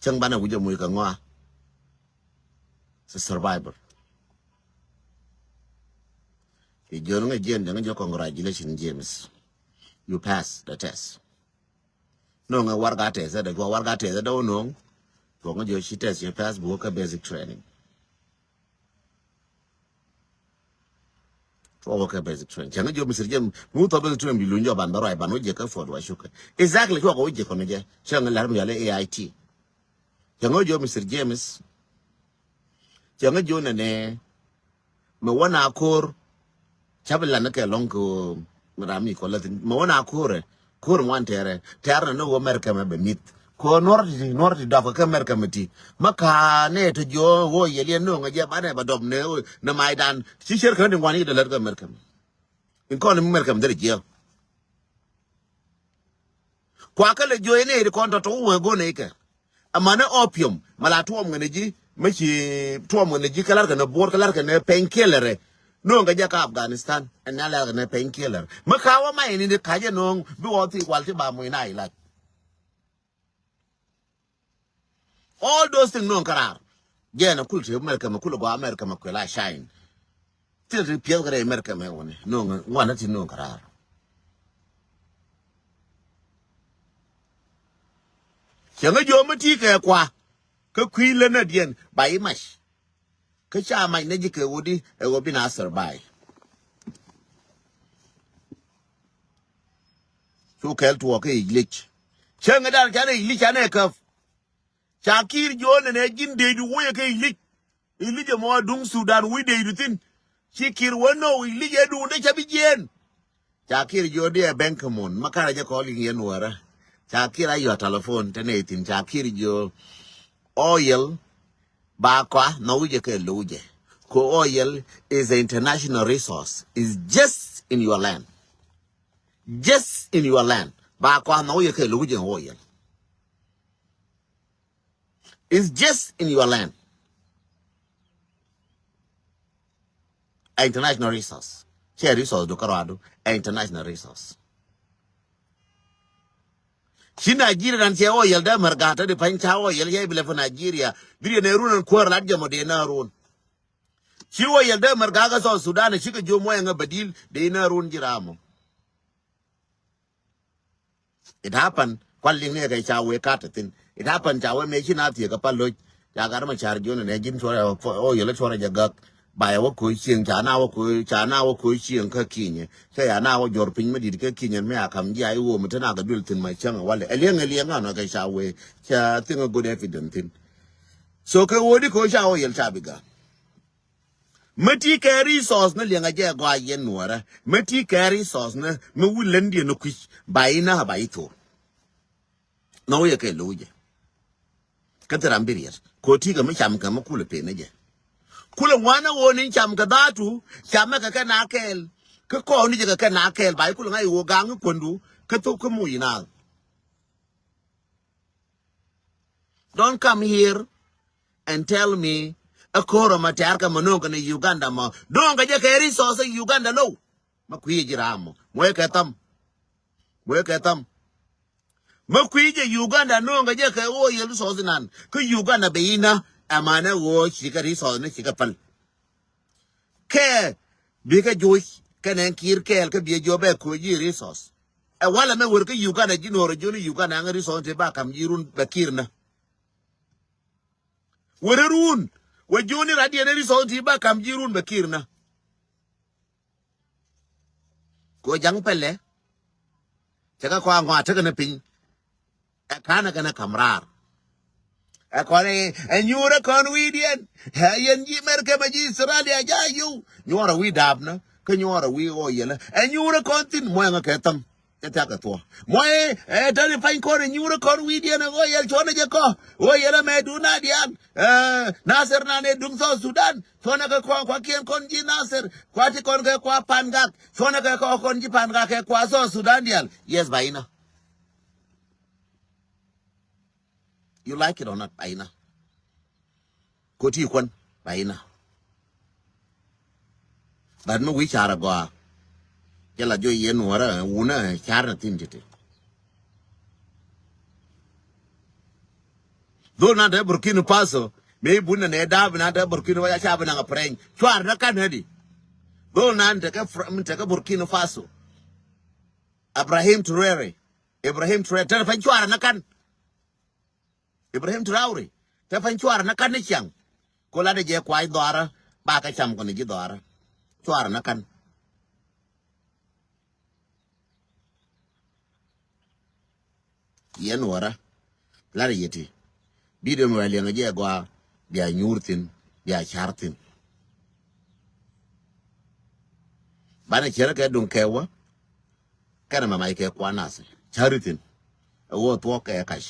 Cäŋ banɛ wi̱cɛ muc kɛ ŋɔa. It's a survivor. I̱ jiön ŋä jiɛn jɛ ŋä jiök congratulations James. You pass the test. No̱o̱ŋ ɛ warɛga tɛth ɛ dee, cuɔ warɛga tɛth ɛ dee wä no̱o̱ŋ. Cuɔ ŋä jiök ci tɛth ci pass bi wä kä basic training. Cuɔ wä kä basic training. Cɛ ŋä jiök Mister James, mi wä thɔ basic training bi luny jɔ ban bä ruac ban wä jiɛ kä Fort Huachuca. Exactly, cuɔ kɛ wä jiɛ kɔn jɛ. Cɛ ŋä la̱r mi yal ɛ A I T. Cɛ ŋä jiök Mister James. Cɛ ŋä jiök nɛnɛ. Mɛ wä na ko̱r. Ca bi lan kɛ lɔŋ kɛ ram mi kɔ la thin. Mɛ wä na ko̱rɛ. Ko̱r ŋuan tɛrɛ. Tɛr na ni wä Mɛrkɛ mɛ bɛ mith. Kɔ nuɔr ti, nuɔr ti dɔp kɛ Mɛrkɛ mɛ ti. Mɛ ka nɛ tɔ jiɔ wä yɛ liɛn no̱o̱ŋ jɛ banɛ bɛ dɔp nɛ, nɛ Maidan. Ci cɛr kɛ ni ŋuan yi dɛ lät kɛ Mɛrkɛ mɛ. In kɔn Mɛrkɛ mɛ dɛ jiɛ. Kua kä lɛ jiɔ yɛ nɛ ti kɔn tɔ tɔ wä go̱n nɛ kɛ. Amäni opium, mɛ la tuɔm ŋäni ji̱, mɛ ci tuɔm ŋäni ji̱, kä lar kɛn ɛ buɔr, kä lar kɛn ɛ painkiller ɛ. No̱o̱ŋ kɛ jɛ kä Afghanistan, ɛn na lar kɛn ɛ painkiller. Mɛ ka wä ma ini ni ka jɛ no̱o̱ŋ, bi wä thi wal ti ba muc na ilac. All those things no̱o̱ŋ kɛ raar. Jɛ na kul ti America mɛ, kul gɔaa America mɛ kuɛ la shine. Thil ti piɛth kɛ rɛy America mɛ wuni. No̱o̱ŋ, ŋuan ti no̱o̱ŋ kɛ raar. Cɛ ŋä jiök mi ti kɛ kua. Kä kui̱ länädiɛn ba i̱ mac. Kä ca mac nɛ ji̱ kɛ ɣöö di ɛ ɣöö bi na survive. Cu kɛl tuɔɔk kä i̱ lic. Cäŋ ɛ dar canɛ i̱ lic canɛ käp. Ca Kiir jiö nɛnɛ ji̱n dee du woyɛ kɛ i̱ lic. I̱ lic ɛmɔ duŋ Sudan wi̱i̱ dee du thi̱n. Ci Kiir wä nɔ i̱ lic ɛ duundɛ ca bi jiɛɛn. Ca Kiir jiö di ɛ bɛŋ kä mun ma karɛ jɛ kɔl i̱ yɛn wärä. Ca Kiir a yɔ telephone te nɛ i̱ thi̱n ca Kiir jiö. Oil ba kɔa nɔ wi̱cɛ kɛ lo̱wjɛ. Ko oil is an international resource. Is just in your land. Just in your land. Ba kɔa nɔ wi̱cɛ kɛ lo̱wjɛ oil. Is just in your land. A international resource. Cɛ resource du kärɔadu. A international resource. Ci Nigeria nan cɛ oil dee mɛr ga̱a̱t di pa̱ny ca oil cɛ ibilɛ fi Nigeria. Biri ne run an kuäär lat jɛ mɔ dee na run. Ci oil dee mɛr ga̱a̱ kä South Sudan ci kɛ jiö muɔyɛ ŋä badil dee na run ji̱ ramɔ. It happen. Kual liŋ ni kɛ ca wee kat thin. It happen ca wee mëë ci na thiek kɛ pal loc. Ca gat ma car jion nɛ ji̱n cuɔrɛ o yɛlɛ cuɔrɛ jɛ gak. Ba yɛ wä ko̱o̱c cieŋ ca na wä ko̱o̱c ca na wä ko̱o̱c cieŋ kä kinyɛ. Cɛ ya na wä jɔr piny mi dit kä kinyɛ mi a kam ji̱ a i̱ wom te na kɛ duel thin ma cäŋ walɛ. Ɛ liɛŋ ɛ liɛŋ anɔ kɛ ca wee ca thiŋ a good evidence thin. So kɛ wä di ko̱o̱c ca wä yɛl ca bi gak. Mä ti kɛ resource ni liɛŋɛ jɛ gɔaa yɛn nuɔrä. Mä ti kɛ resource ni mi wulɛn diɛ ni kui̱c ba inä ba ithor. Nɔ wä yɛ kɛ lo̱w jɛ. Kä thil ram bi riɛt ko ti kɛ mi cam kɛ mi kulɛ pen ni jɛ. Kulɛ ŋuan ni ɣöö ni cam kɛ dhaatu. Cam mɛ kɛ kɛ na kɛɛl kä kɔɔni jɛ kɛ kɛ na kɛɛl ba ikulɛ ŋa̱c i̱ ɣöö gaŋ i̱ kuändu kä thok kä muc inaal. Don't come here and tell me a koro ma tɛr kɛ ma no̱o̱ŋ kɛ ni Uganda ma no̱o̱ŋ kɛ jɛ kɛ resource Uganda low. Ma kui̱ ji̱ ram mɔ muɔy kɛ tham. Muɔy kɛ tham. Ma kui̱ jɛ Uganda no̱o̱ŋ kɛ jɛ kɛ ɣöö yɛ resource nan kä Uganda bɛ inä. Ɛmanɛ ɣöö ci kɛ resource ni ci kɛ päl. Kɛ bikɛ juc kɛ nɛn Kiir kɛɛl kä biɛ jiɔ bɛ koc ji̱ resource. Ɛ walɛ mɛ wer kä Uganda ji̱ no̱o̱rɛ ji̱ ni Uganda aŋ resource ti ba kam ji̱ run bɛ Kiir nä. Wer run wä ji̱ ni radiɛn resource ti ba kam ji̱ run bɛ Kiir nä. Ko jaŋ pɛlɛ. Cɛ kɛ kɔa ŋɔa tekɛ ni piny. Ɛ kanɛ kɛnɛ ka̱m raar. Ɛ kɔn ɛ nyuurä kɔn wi̱i̱diɛn. Ɛ yɛn ji̱ Mɛrkɛ mɛ ji̱ Australia ja̱ yio̱w. Nyuɔrɛ wi̱i̱ daapnä kä nyuɔrɛ wi̱i̱ ɣɔɔ yɛlä. Ɛ nyuurä kɔn thi̱n muɔyɛ ŋä kɛ thäm. Cɛ thia̱k kɛ thuɔ̱ muɔyɛ ɛ täni pa̱ny kɔn ɛ nyuurä kɔn wi̱i̱diɛn ɛ ɣɔɔ yɛl cuɔ̱nɛ jɛ kɔ. Ɣɔɔ yɛlä mɛ duun na diaal. Ɛ Nasir nan ɛ duŋ South Sudan. Cuɔ̱nɛ kɛ kɔn kuakiɛn kɔn ji̱ Nasir. Kua ti kɔn kɛ kua Pangak. Cuɔ̱nɛ kɛ kɔn kɔn ji̱ Pangak kɛ kua South Sudan diaal. Yes ba inä. You like it or not, ba inä. Koti kuan ba inä. But mi wi̱i̱ car agɔaa. Cɛ la juɔc yɛn nuɔrä wunä car na thi̱n ti̱ti̱. Dhol nan te Burkina Faso. Mi bun nɛ dap nan te Burkina Faso ca bi naŋ a prɛny cuar na kan hedi. Dhol nan te ke Burkina Faso. Ibrahim Traore. Ibrahim Traore te pɛny cuarɛ ni kan. Ibrahim Traore te pɛny cuarɛ ni kan ni ciaŋ. Ko lat jɛ kuac dhɔarä ba kɛ cam kɔni ji̱ dhɔarä. Cuarɛ ni kan. Yɛn wärä lat yɛ ti. Bi dee mi wä liɛŋ jɛ gɔaa bia nyuur thi̱n bia car thi̱n. Banɛ cärä kɛ duŋ kɛ wä. Kɛnɛ mɛ mac kɛ kuan nath cäri thi̱n. Ɛ wä thuɔk kɛ kac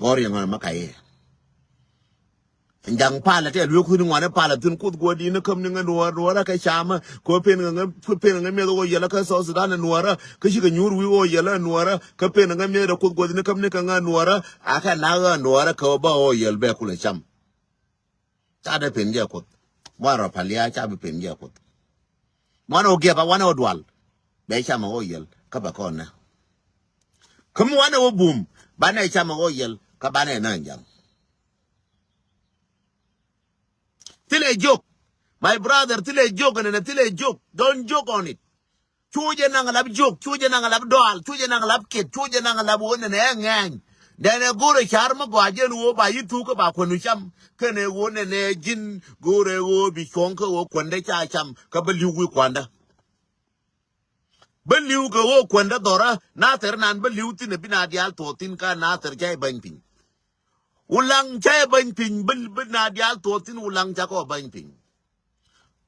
gɔr yɛ ŋɔn mɛ kac yɛ. Jaŋ palɛ tɛ luek kui̱ni ŋuanɛ palɛ thi̱n kuth guɔ di̱n ni käm ni ŋä nuɔɔr nuɔɔrä kɛ camä. Kɛ pen ŋä pen ŋä miɛth wä yɛlä kä South Sudan nuɔɔrä kä cikɛ nyuur wi̱i̱ wä yɛlä nuɔɔrä kä pen ŋä miɛth kuth guɔ di̱n ni käm ni kɛ ŋä nuɔɔrä. Akɛ nakä nuɔɔrä kɛ wä bä wä yɛl bɛ kulɛ cam. Ca dee pen jɛ kuth. Muan rɔ pal ya ca bi pen jɛ kuth. Muan wä giɛp a wanɛ wä dual. Bɛ cam a wä yɛl kä bɛ kɔn nɛ. Kä mi wanɛ wä bum banɛ cam a wä yɛl kä banɛ nä jaŋ. Thilɛ jok. My brother, thilɛ jok nɛnɛ thilɛ jok. Don't joke on it. Cu jɛ naŋ lap jok, cu jɛ naŋ lap dɔal, cu jɛ naŋ lap ket, cu jɛ naŋ lap wä nɛnɛ ɛ ŋɛny. Dɛn ɛ go̱rɛ car mi gɔaa jɛn ɣöö ba yi thuk kä ba kuänu cam. Kɛn ɛ ɣöö nɛnɛ ji̱n go̱rɛ ɣöö bi cuɔ̱ŋ kä ɣöö kuändä ca cam kä bä li̱w wi̱i̱ kuandä. Bä li̱w kɛ ɣöö kuändä dhɔrä Nathɛr nan bä li̱w thi̱n ɛ bi na diaal thuɔ̱ɔ̱th thi̱n kä Nathɛr ca i̱ bäny piny. Wulaŋ ca i̱ bäny piny bä, bä na diaal thuɔ̱ɔ̱th thi̱n Wulaŋ ca kɔ bäny piny.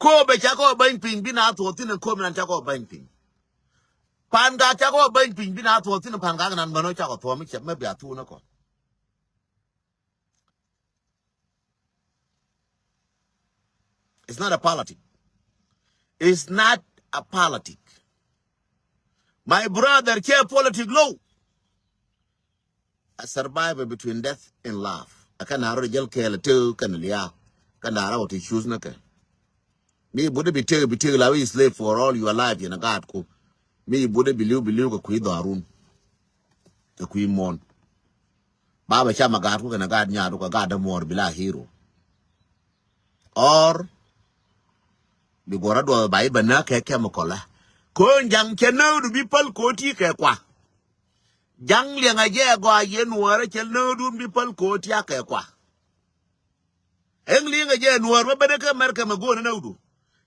Kööbɛ ca kɔ bäny piny bi na thuɔ̱ɔ̱th thi̱n ɛ kööb nan ca kɔ bäny piny. Pa̱a̱n gak ca kɔ bäny piny bi na thuɔ̱ɔ̱th thi̱n ɛ pa̱a̱n gak nan bän ɔ ca kɔ thuɔ̱ɔ̱m i̱ cɛ mɛ bia thuun ɛ kɔ. It's not a politic. It's not a politic. My brother, cɛ politic low. A survivor between death and life. A kan a rɔ jɛl kɛɛl a tëë kan a lia̱a̱. Kan a rɔ ti choose nä kɛ. Mi butdä bi tëë bi tëë la wi̱i̱ slave for all your life yɛn a gaatku. Mi butdä bi li̱w bi li̱w kɛ kui̱ dhɔaarun. Kɛ kui̱ muɔ̱ɔ̱n. Ba bɛ cam a gaatku kɛn a gaat nyaatdu kɛ gaat dämuɔɔr bi la hero. Or bi guɔ̱rä duɔth ba i̱ bɛ näk kɛ chemical ɛ. Ko̱n ja̱ŋ cɛ nääkdu bi päl ko̱ ti kɛ kua. Ja̱ŋ liɛŋɛ jɛ gɔaa yɛn nuäärä cɛ nääkdun bi päl ko̱ ti a kɛ kua. Ɛŋ liŋɛ jɛ nuɔɔr bä bänä kä America mɛ go̱o̱n näkdu.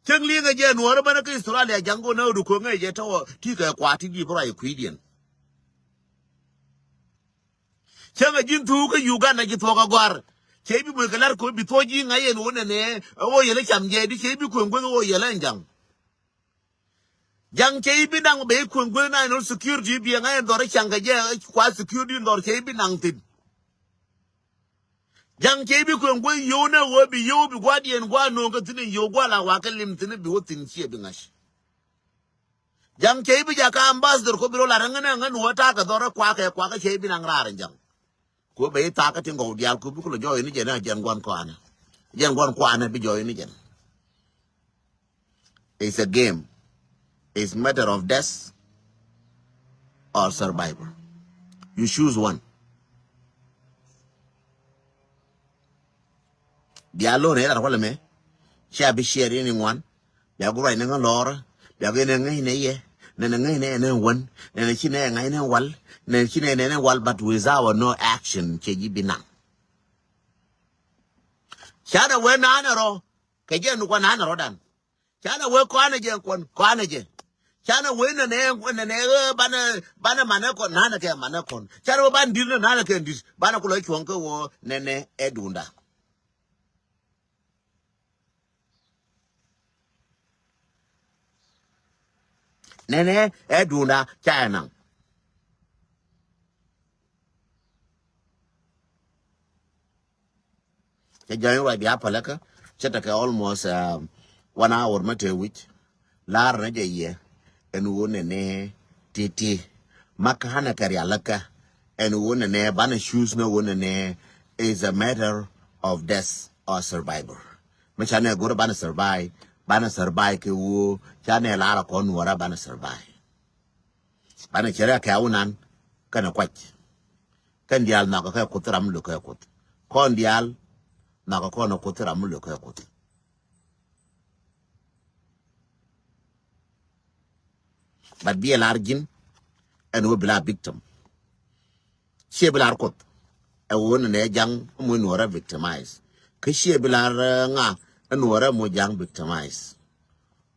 Cäŋ liŋɛ jɛ nuɔɔr bä bänä kä Australia ja̱ŋ go̱o̱n näkdu ko̱ŋɛ jɛ tɔ̱ ti kɛ kua ti di bä ruac kui̱diɛn. Cäŋ a ji̱n thuuk kä Uganda ji̱ thuɔ̱k a gɔ̱a̱r. Cɛ i̱ bi muec kɛ la̱r ko̱ bi thuɔ̱k ji̱ ŋa̱c yɛn wä nɛnɛ ɛ ɣöö yɛlɛ cam jɛ di cɛ i̱ bi kueŋ gueth ɣöö yɛlɛ ɛn ja̱ŋ. Ja̱ŋ cɛ i̱ bi naŋ bɛ i̱ kueŋ gueth national security bi ɛ ŋa̱c yɛn dhɔr i̱ caŋ kɛ jɛ kua security in dhɔr cɛ i̱ bi naŋ thi̱n. Ja̱ŋ cɛ i̱ bi kueŋ gueth yio̱w nɛ ɣöö bi yio̱w bi gua̱diɛn gua̱a̱ no̱o̱ŋ kä thi̱n in yio̱w gua̱a̱ la wakä lim thi̱n bi wä thi̱n ciɛ bi ŋa̱c. Ja̱ŋ cɛ i̱ bi jakä ambassador kɔ bi rɔ lat ŋän ɛ ŋän wä ta̱a̱ kɛ dhɔr ɛ kuakä kuakä cɛ i̱ bi naŋ raar in ja̱ŋ. Kɔ bɛ i̱ thakä ti ŋɔw diaal kɔ bi kulɛ jɔɔy ni jɛn ɛ jɛn gua̱n kɔanɛ. Jɛn gua̱n kɔanɛ bi jɔɔy ni jɛn. It's a game. It's matter of death or survival. You choose one. Bia lo̱n ɛ lat kualɛ mɛ. Cia bi share in ŋuan. Bia gu ruac ni ŋä lɔr. Bia gu in ŋäc ni yɛ. Nɛn ŋäc ni ɛn wän. Nɛn ci ni ŋa̱c ni wal. Nɛn ci ni ɛn wal but without no action cɛ ji̱ bi naŋ. Canɛ wee nanɛ rɔ. Kɛ jɛ nukua nanɛ rɔ dan. Canɛ wee kɔanɛ jɛ kuɔn kɔanɛ jɛ. Canɛ wee nɛnɛ nɛnɛ ɣä banɛ banɛ manɛ kɔn nanɛ kɛ manɛ kɔn. Canɛ wee banɛ dir nɛ nanɛ kɛ dir banɛ kulɔ cuɔ̱ŋ kɛ wä nɛnɛ ɛ dunda. Nɛnɛ ɛ dunda ca ɛ naŋ. Cɛ jɔny ruac bia päläkä cɛ tekɛ almost um, one hour mä te wi̱c. La̱r nä jɛ yɛ ɛn ɣöö nɛnɛ ti̱ti̱ ma ka̱nɛ kɛ rialikä ɛn ɣöö nɛnɛ banɛ choose nä ɣöö nɛnɛ is a matter of death or survival. Mi canɛ go̱rä banɛ survive banɛ survive kɛ ɣöö canɛ la̱r a kɔn nuɔrä banɛ survive. Banɛ cɛ rɛ kɛ awunan kɛnɛ kuac. Kɛn diaal nhɔakɛ kɛ kuth ram mi lo̱k kɛ kuth. Kɔn diaal nhɔakɛ kɔn kuth ram mi lo̱k kɛ kuth. But bi ɛ lar ji̱n ɛn wä bi la victim. Ciɛ bi lar kuth ɛ wä nɛ nɛ ja̱ŋ mɔ nuɔrɛ victimize. Kä ciɛ bi lar ŋa ɛn nuɔrɛ mɔ ja̱ŋ victimize.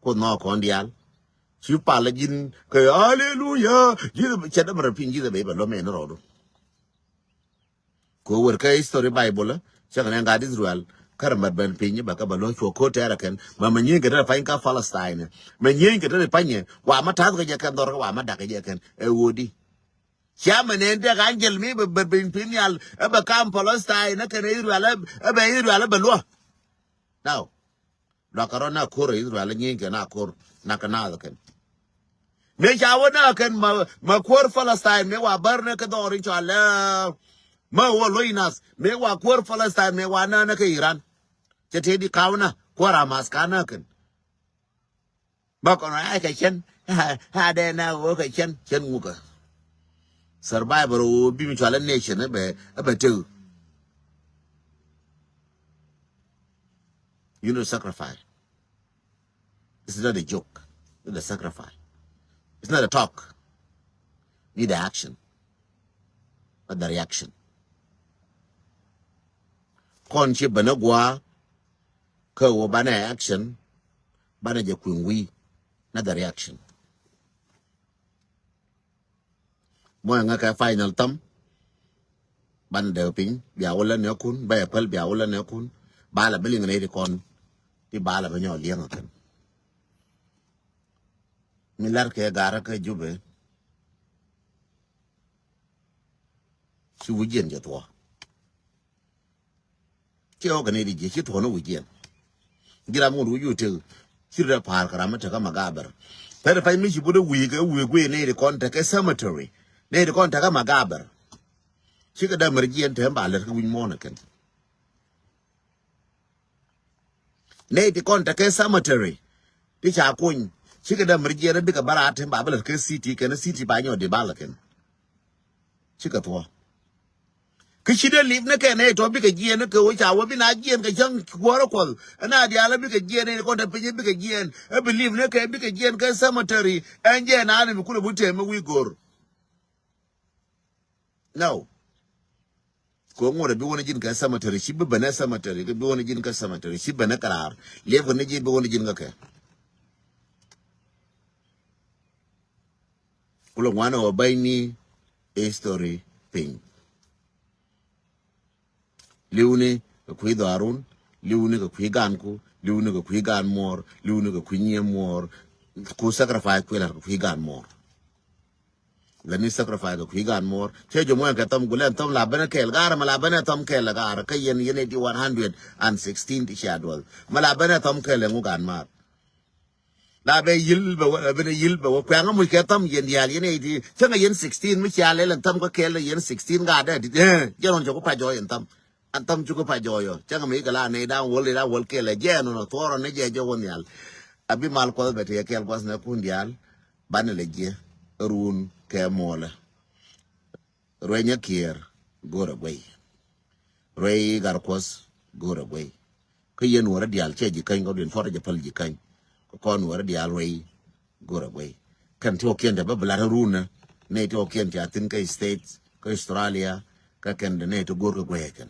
Kuoth nɔ kɔn diaal. Ci pal ji̱n kɛ haleluya. Ji̱th cɛ dämɛ rɛ pi̱ny ji̱th bɛ bɛ lɔmɛ ni rɔɔdu. Kɛ wër kä history Bible cɛ kɛ nɛ gat Israel kärɛ mɛt ben piny bɛ kɛ bɛ lɔ cuɔ ko̱r tɛɛrɛ kɛn. Mɛ mɛ nyieny kɛ tɛrɛ pany kä Palestine. Mɛ nyieny kɛ tɛrɛ pany wa mɛ ta̱th kɛ jɛ kɛn dhɔr kɛ wa mɛ dak kɛ jɛ kɛn. Ɛ ɣöödi. Cia mɛ nɛ dek angel mi bɛ ben piny nhial ɛ bɛ kam Palestine ɛ kɛn Israel ɛ bɛ Israel ɛ bɛ luɔ. Now. Luakä rɔ na ko̱r Israel nyieny kɛ na ko̱r na kɛ naath kɛn. Mëë ca wä na kɛn ma ma kuäär Palestine mëë wa bär ni kä dhɔr in cɔal ma wä lo̱c nath mëë wa kuäär Palestine mëë wa na ni kä Iran. Cɛ tëë di kaw na kuäär Hamas ka na kɛn. Ma kɔn ay kɛ cɛn a dee na wä kɛ cɛn cɛn ŋukä. Survivor wä bi mi cɔal a nation bɛ bɛ tëë. You know sacrifice. It's not a joke. It's a sacrifice. It's not a talk. Need a action. Another reaction. Kɔn ci ben a gua kä wä banɛ action, banɛ jɛ kuiŋ wi̱i̱. Another reaction. Mɔ ɛŋä kɛ final thumb. Banɛ dee piny bia wä lä nɛ kun, bɛ yɛ päl bia wä lä nɛ kun. Ba la bi liŋ nɛ ti kɔn ti ba la bi nyɔ liɛŋ a kɛn. Mi lar kɛ garä kä Jubɛ. Ci wi̱c jiɛn jɛ thuɔ. Ci ɣɔk kɛ nɛy di jiɛ ci thuɔ̱k ni wi̱c jiɛn. Ji̱ ram ŋot wi̱c wi̱c tek ci rɛ pa̱a̱r kɛ ram mi tekä Magabɛr. Pɛr pay mi ci bot wi̱i̱ kɛ wi̱i̱ guiy nɛy di kɔn tekä cemetery. Nɛy di kɔn tekä Magabɛr. Cikɛ dämär jiɛn te ba lɛr kä wi̱c muɔ̱ɔ̱n ɛ kɛn. Nɛy ti kɔn te kɛ cemetery ti ca kuny. Cikɛ dämär jiɛn bikɛ bä raat tin ba bä lät kɛ city kɛn city ba nyɔ di bal kɛn. Cikɛ thuɔ. Kä ci dee lip ni kɛ nɛy tɔ bikɛ jiɛn kɛ wä ca wä bi na jiɛn kɛ cäŋ kuäärä kuɔth. Ɛn a diaal bikɛ jiɛn nɛy ti kɔn te piny bikɛ jiɛn. Ɛ bi lip ni kɛ bikɛ jiɛn kɛ cemetery. Ɛn jiɛn na ni mi kulɛ bi tɛm mi wi̱i̱ go̱r. No. Ko ŋuɔt bi wä ni ji̱n kɛ cemetery, ci bi ben ɛ cemetery, kɛ bi wä ni ji̱n kɛ cemetery, ci ben ɛ kɛ raar. Liɛp kɛ ni ji̱ bi wä ni ji̱n kɛ kɛ. Kulɛ ŋuan ɛ wä bäny ni history piny. Li̱wni kɛ kui̱ dhɔaarun, li̱wni kɛ kui̱ gaanku, li̱wni kɛ kui̱ gaan muɔɔr, li̱wni kɛ kui̱ nyiee muɔɔr. Ku sacrifice kui̱ la̱r kɛ kui̱ gaan muɔɔr. Lɛ ni sacrifice kɛ kui̱ gaan muɔɔr. Cɛ jɛ muɔɔr kɛ thɔm gulɛ thɔm la benɛ kɛɛl gaarä ma la benɛ thɔm kɛɛl gaarä kä yɛn yɛn ɛ di one hundred and sixteen ti cia duɔth ma la benɛ thɔm kɛɛl ɛ ŋu gaan maar. La bɛ yil bɛ wä, bɛ ni yil bɛ wä. Kuɛŋä muc kɛ thɔm yɛn diaal yɛn ɛ di. Cäŋɛ yɛn sixteen mi cia lɛl ɛn thɔm kä kɛl yɛn sixteen gaat dɛ di. Jɛn ɣɔn cɛ ku pac jɔɔy ɛn thɔm. Ɛn thɔm cu ku pac jɔɔy ɔ. Cäŋɛ mi kɛ la nɛy da̱ŋ wäl, nɛy da̱ŋ wäl kɛl ɛ jɛɛn ɣɔn ɔ thuɔɔr ɔ ni jɛ jɔk wä nhial. A bi mal kuɔth bɛ ti kɛl gua̱th nɛ kun diaal. Banɛ lɛ jiɛ run kɛ muɔlɛ. Rueny a kiɛɛr go̱o̱r a guey. Ruey gar kuɔth go̱o̱r a guey. Kä yɛn wärä diaal cɛ ji̱ käny kɔ duin puɔt a jɛ päl ji̱ käny. Kä kɔn wärä diaal ruey go̱o̱r a guey. Kɛn ti wä kiɛn tɛ bä bi lat run nɛ. Nɛ ti wä kiɛn ti a thin kä States, kä Australia, kä kɛn dɛ nɛ ti go̱o̱r kä guey kɛn.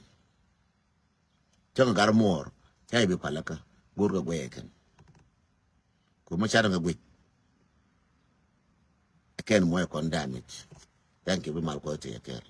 Cäŋ gar muɔɔr ca i̱ bi pal kä go̱o̱r kä guey kɛn. Ku ma car ŋa guic. Ɛ kɛn muɔc kɔn damage. Thank you bi mal kuɔth ti ɛ kɛɛl.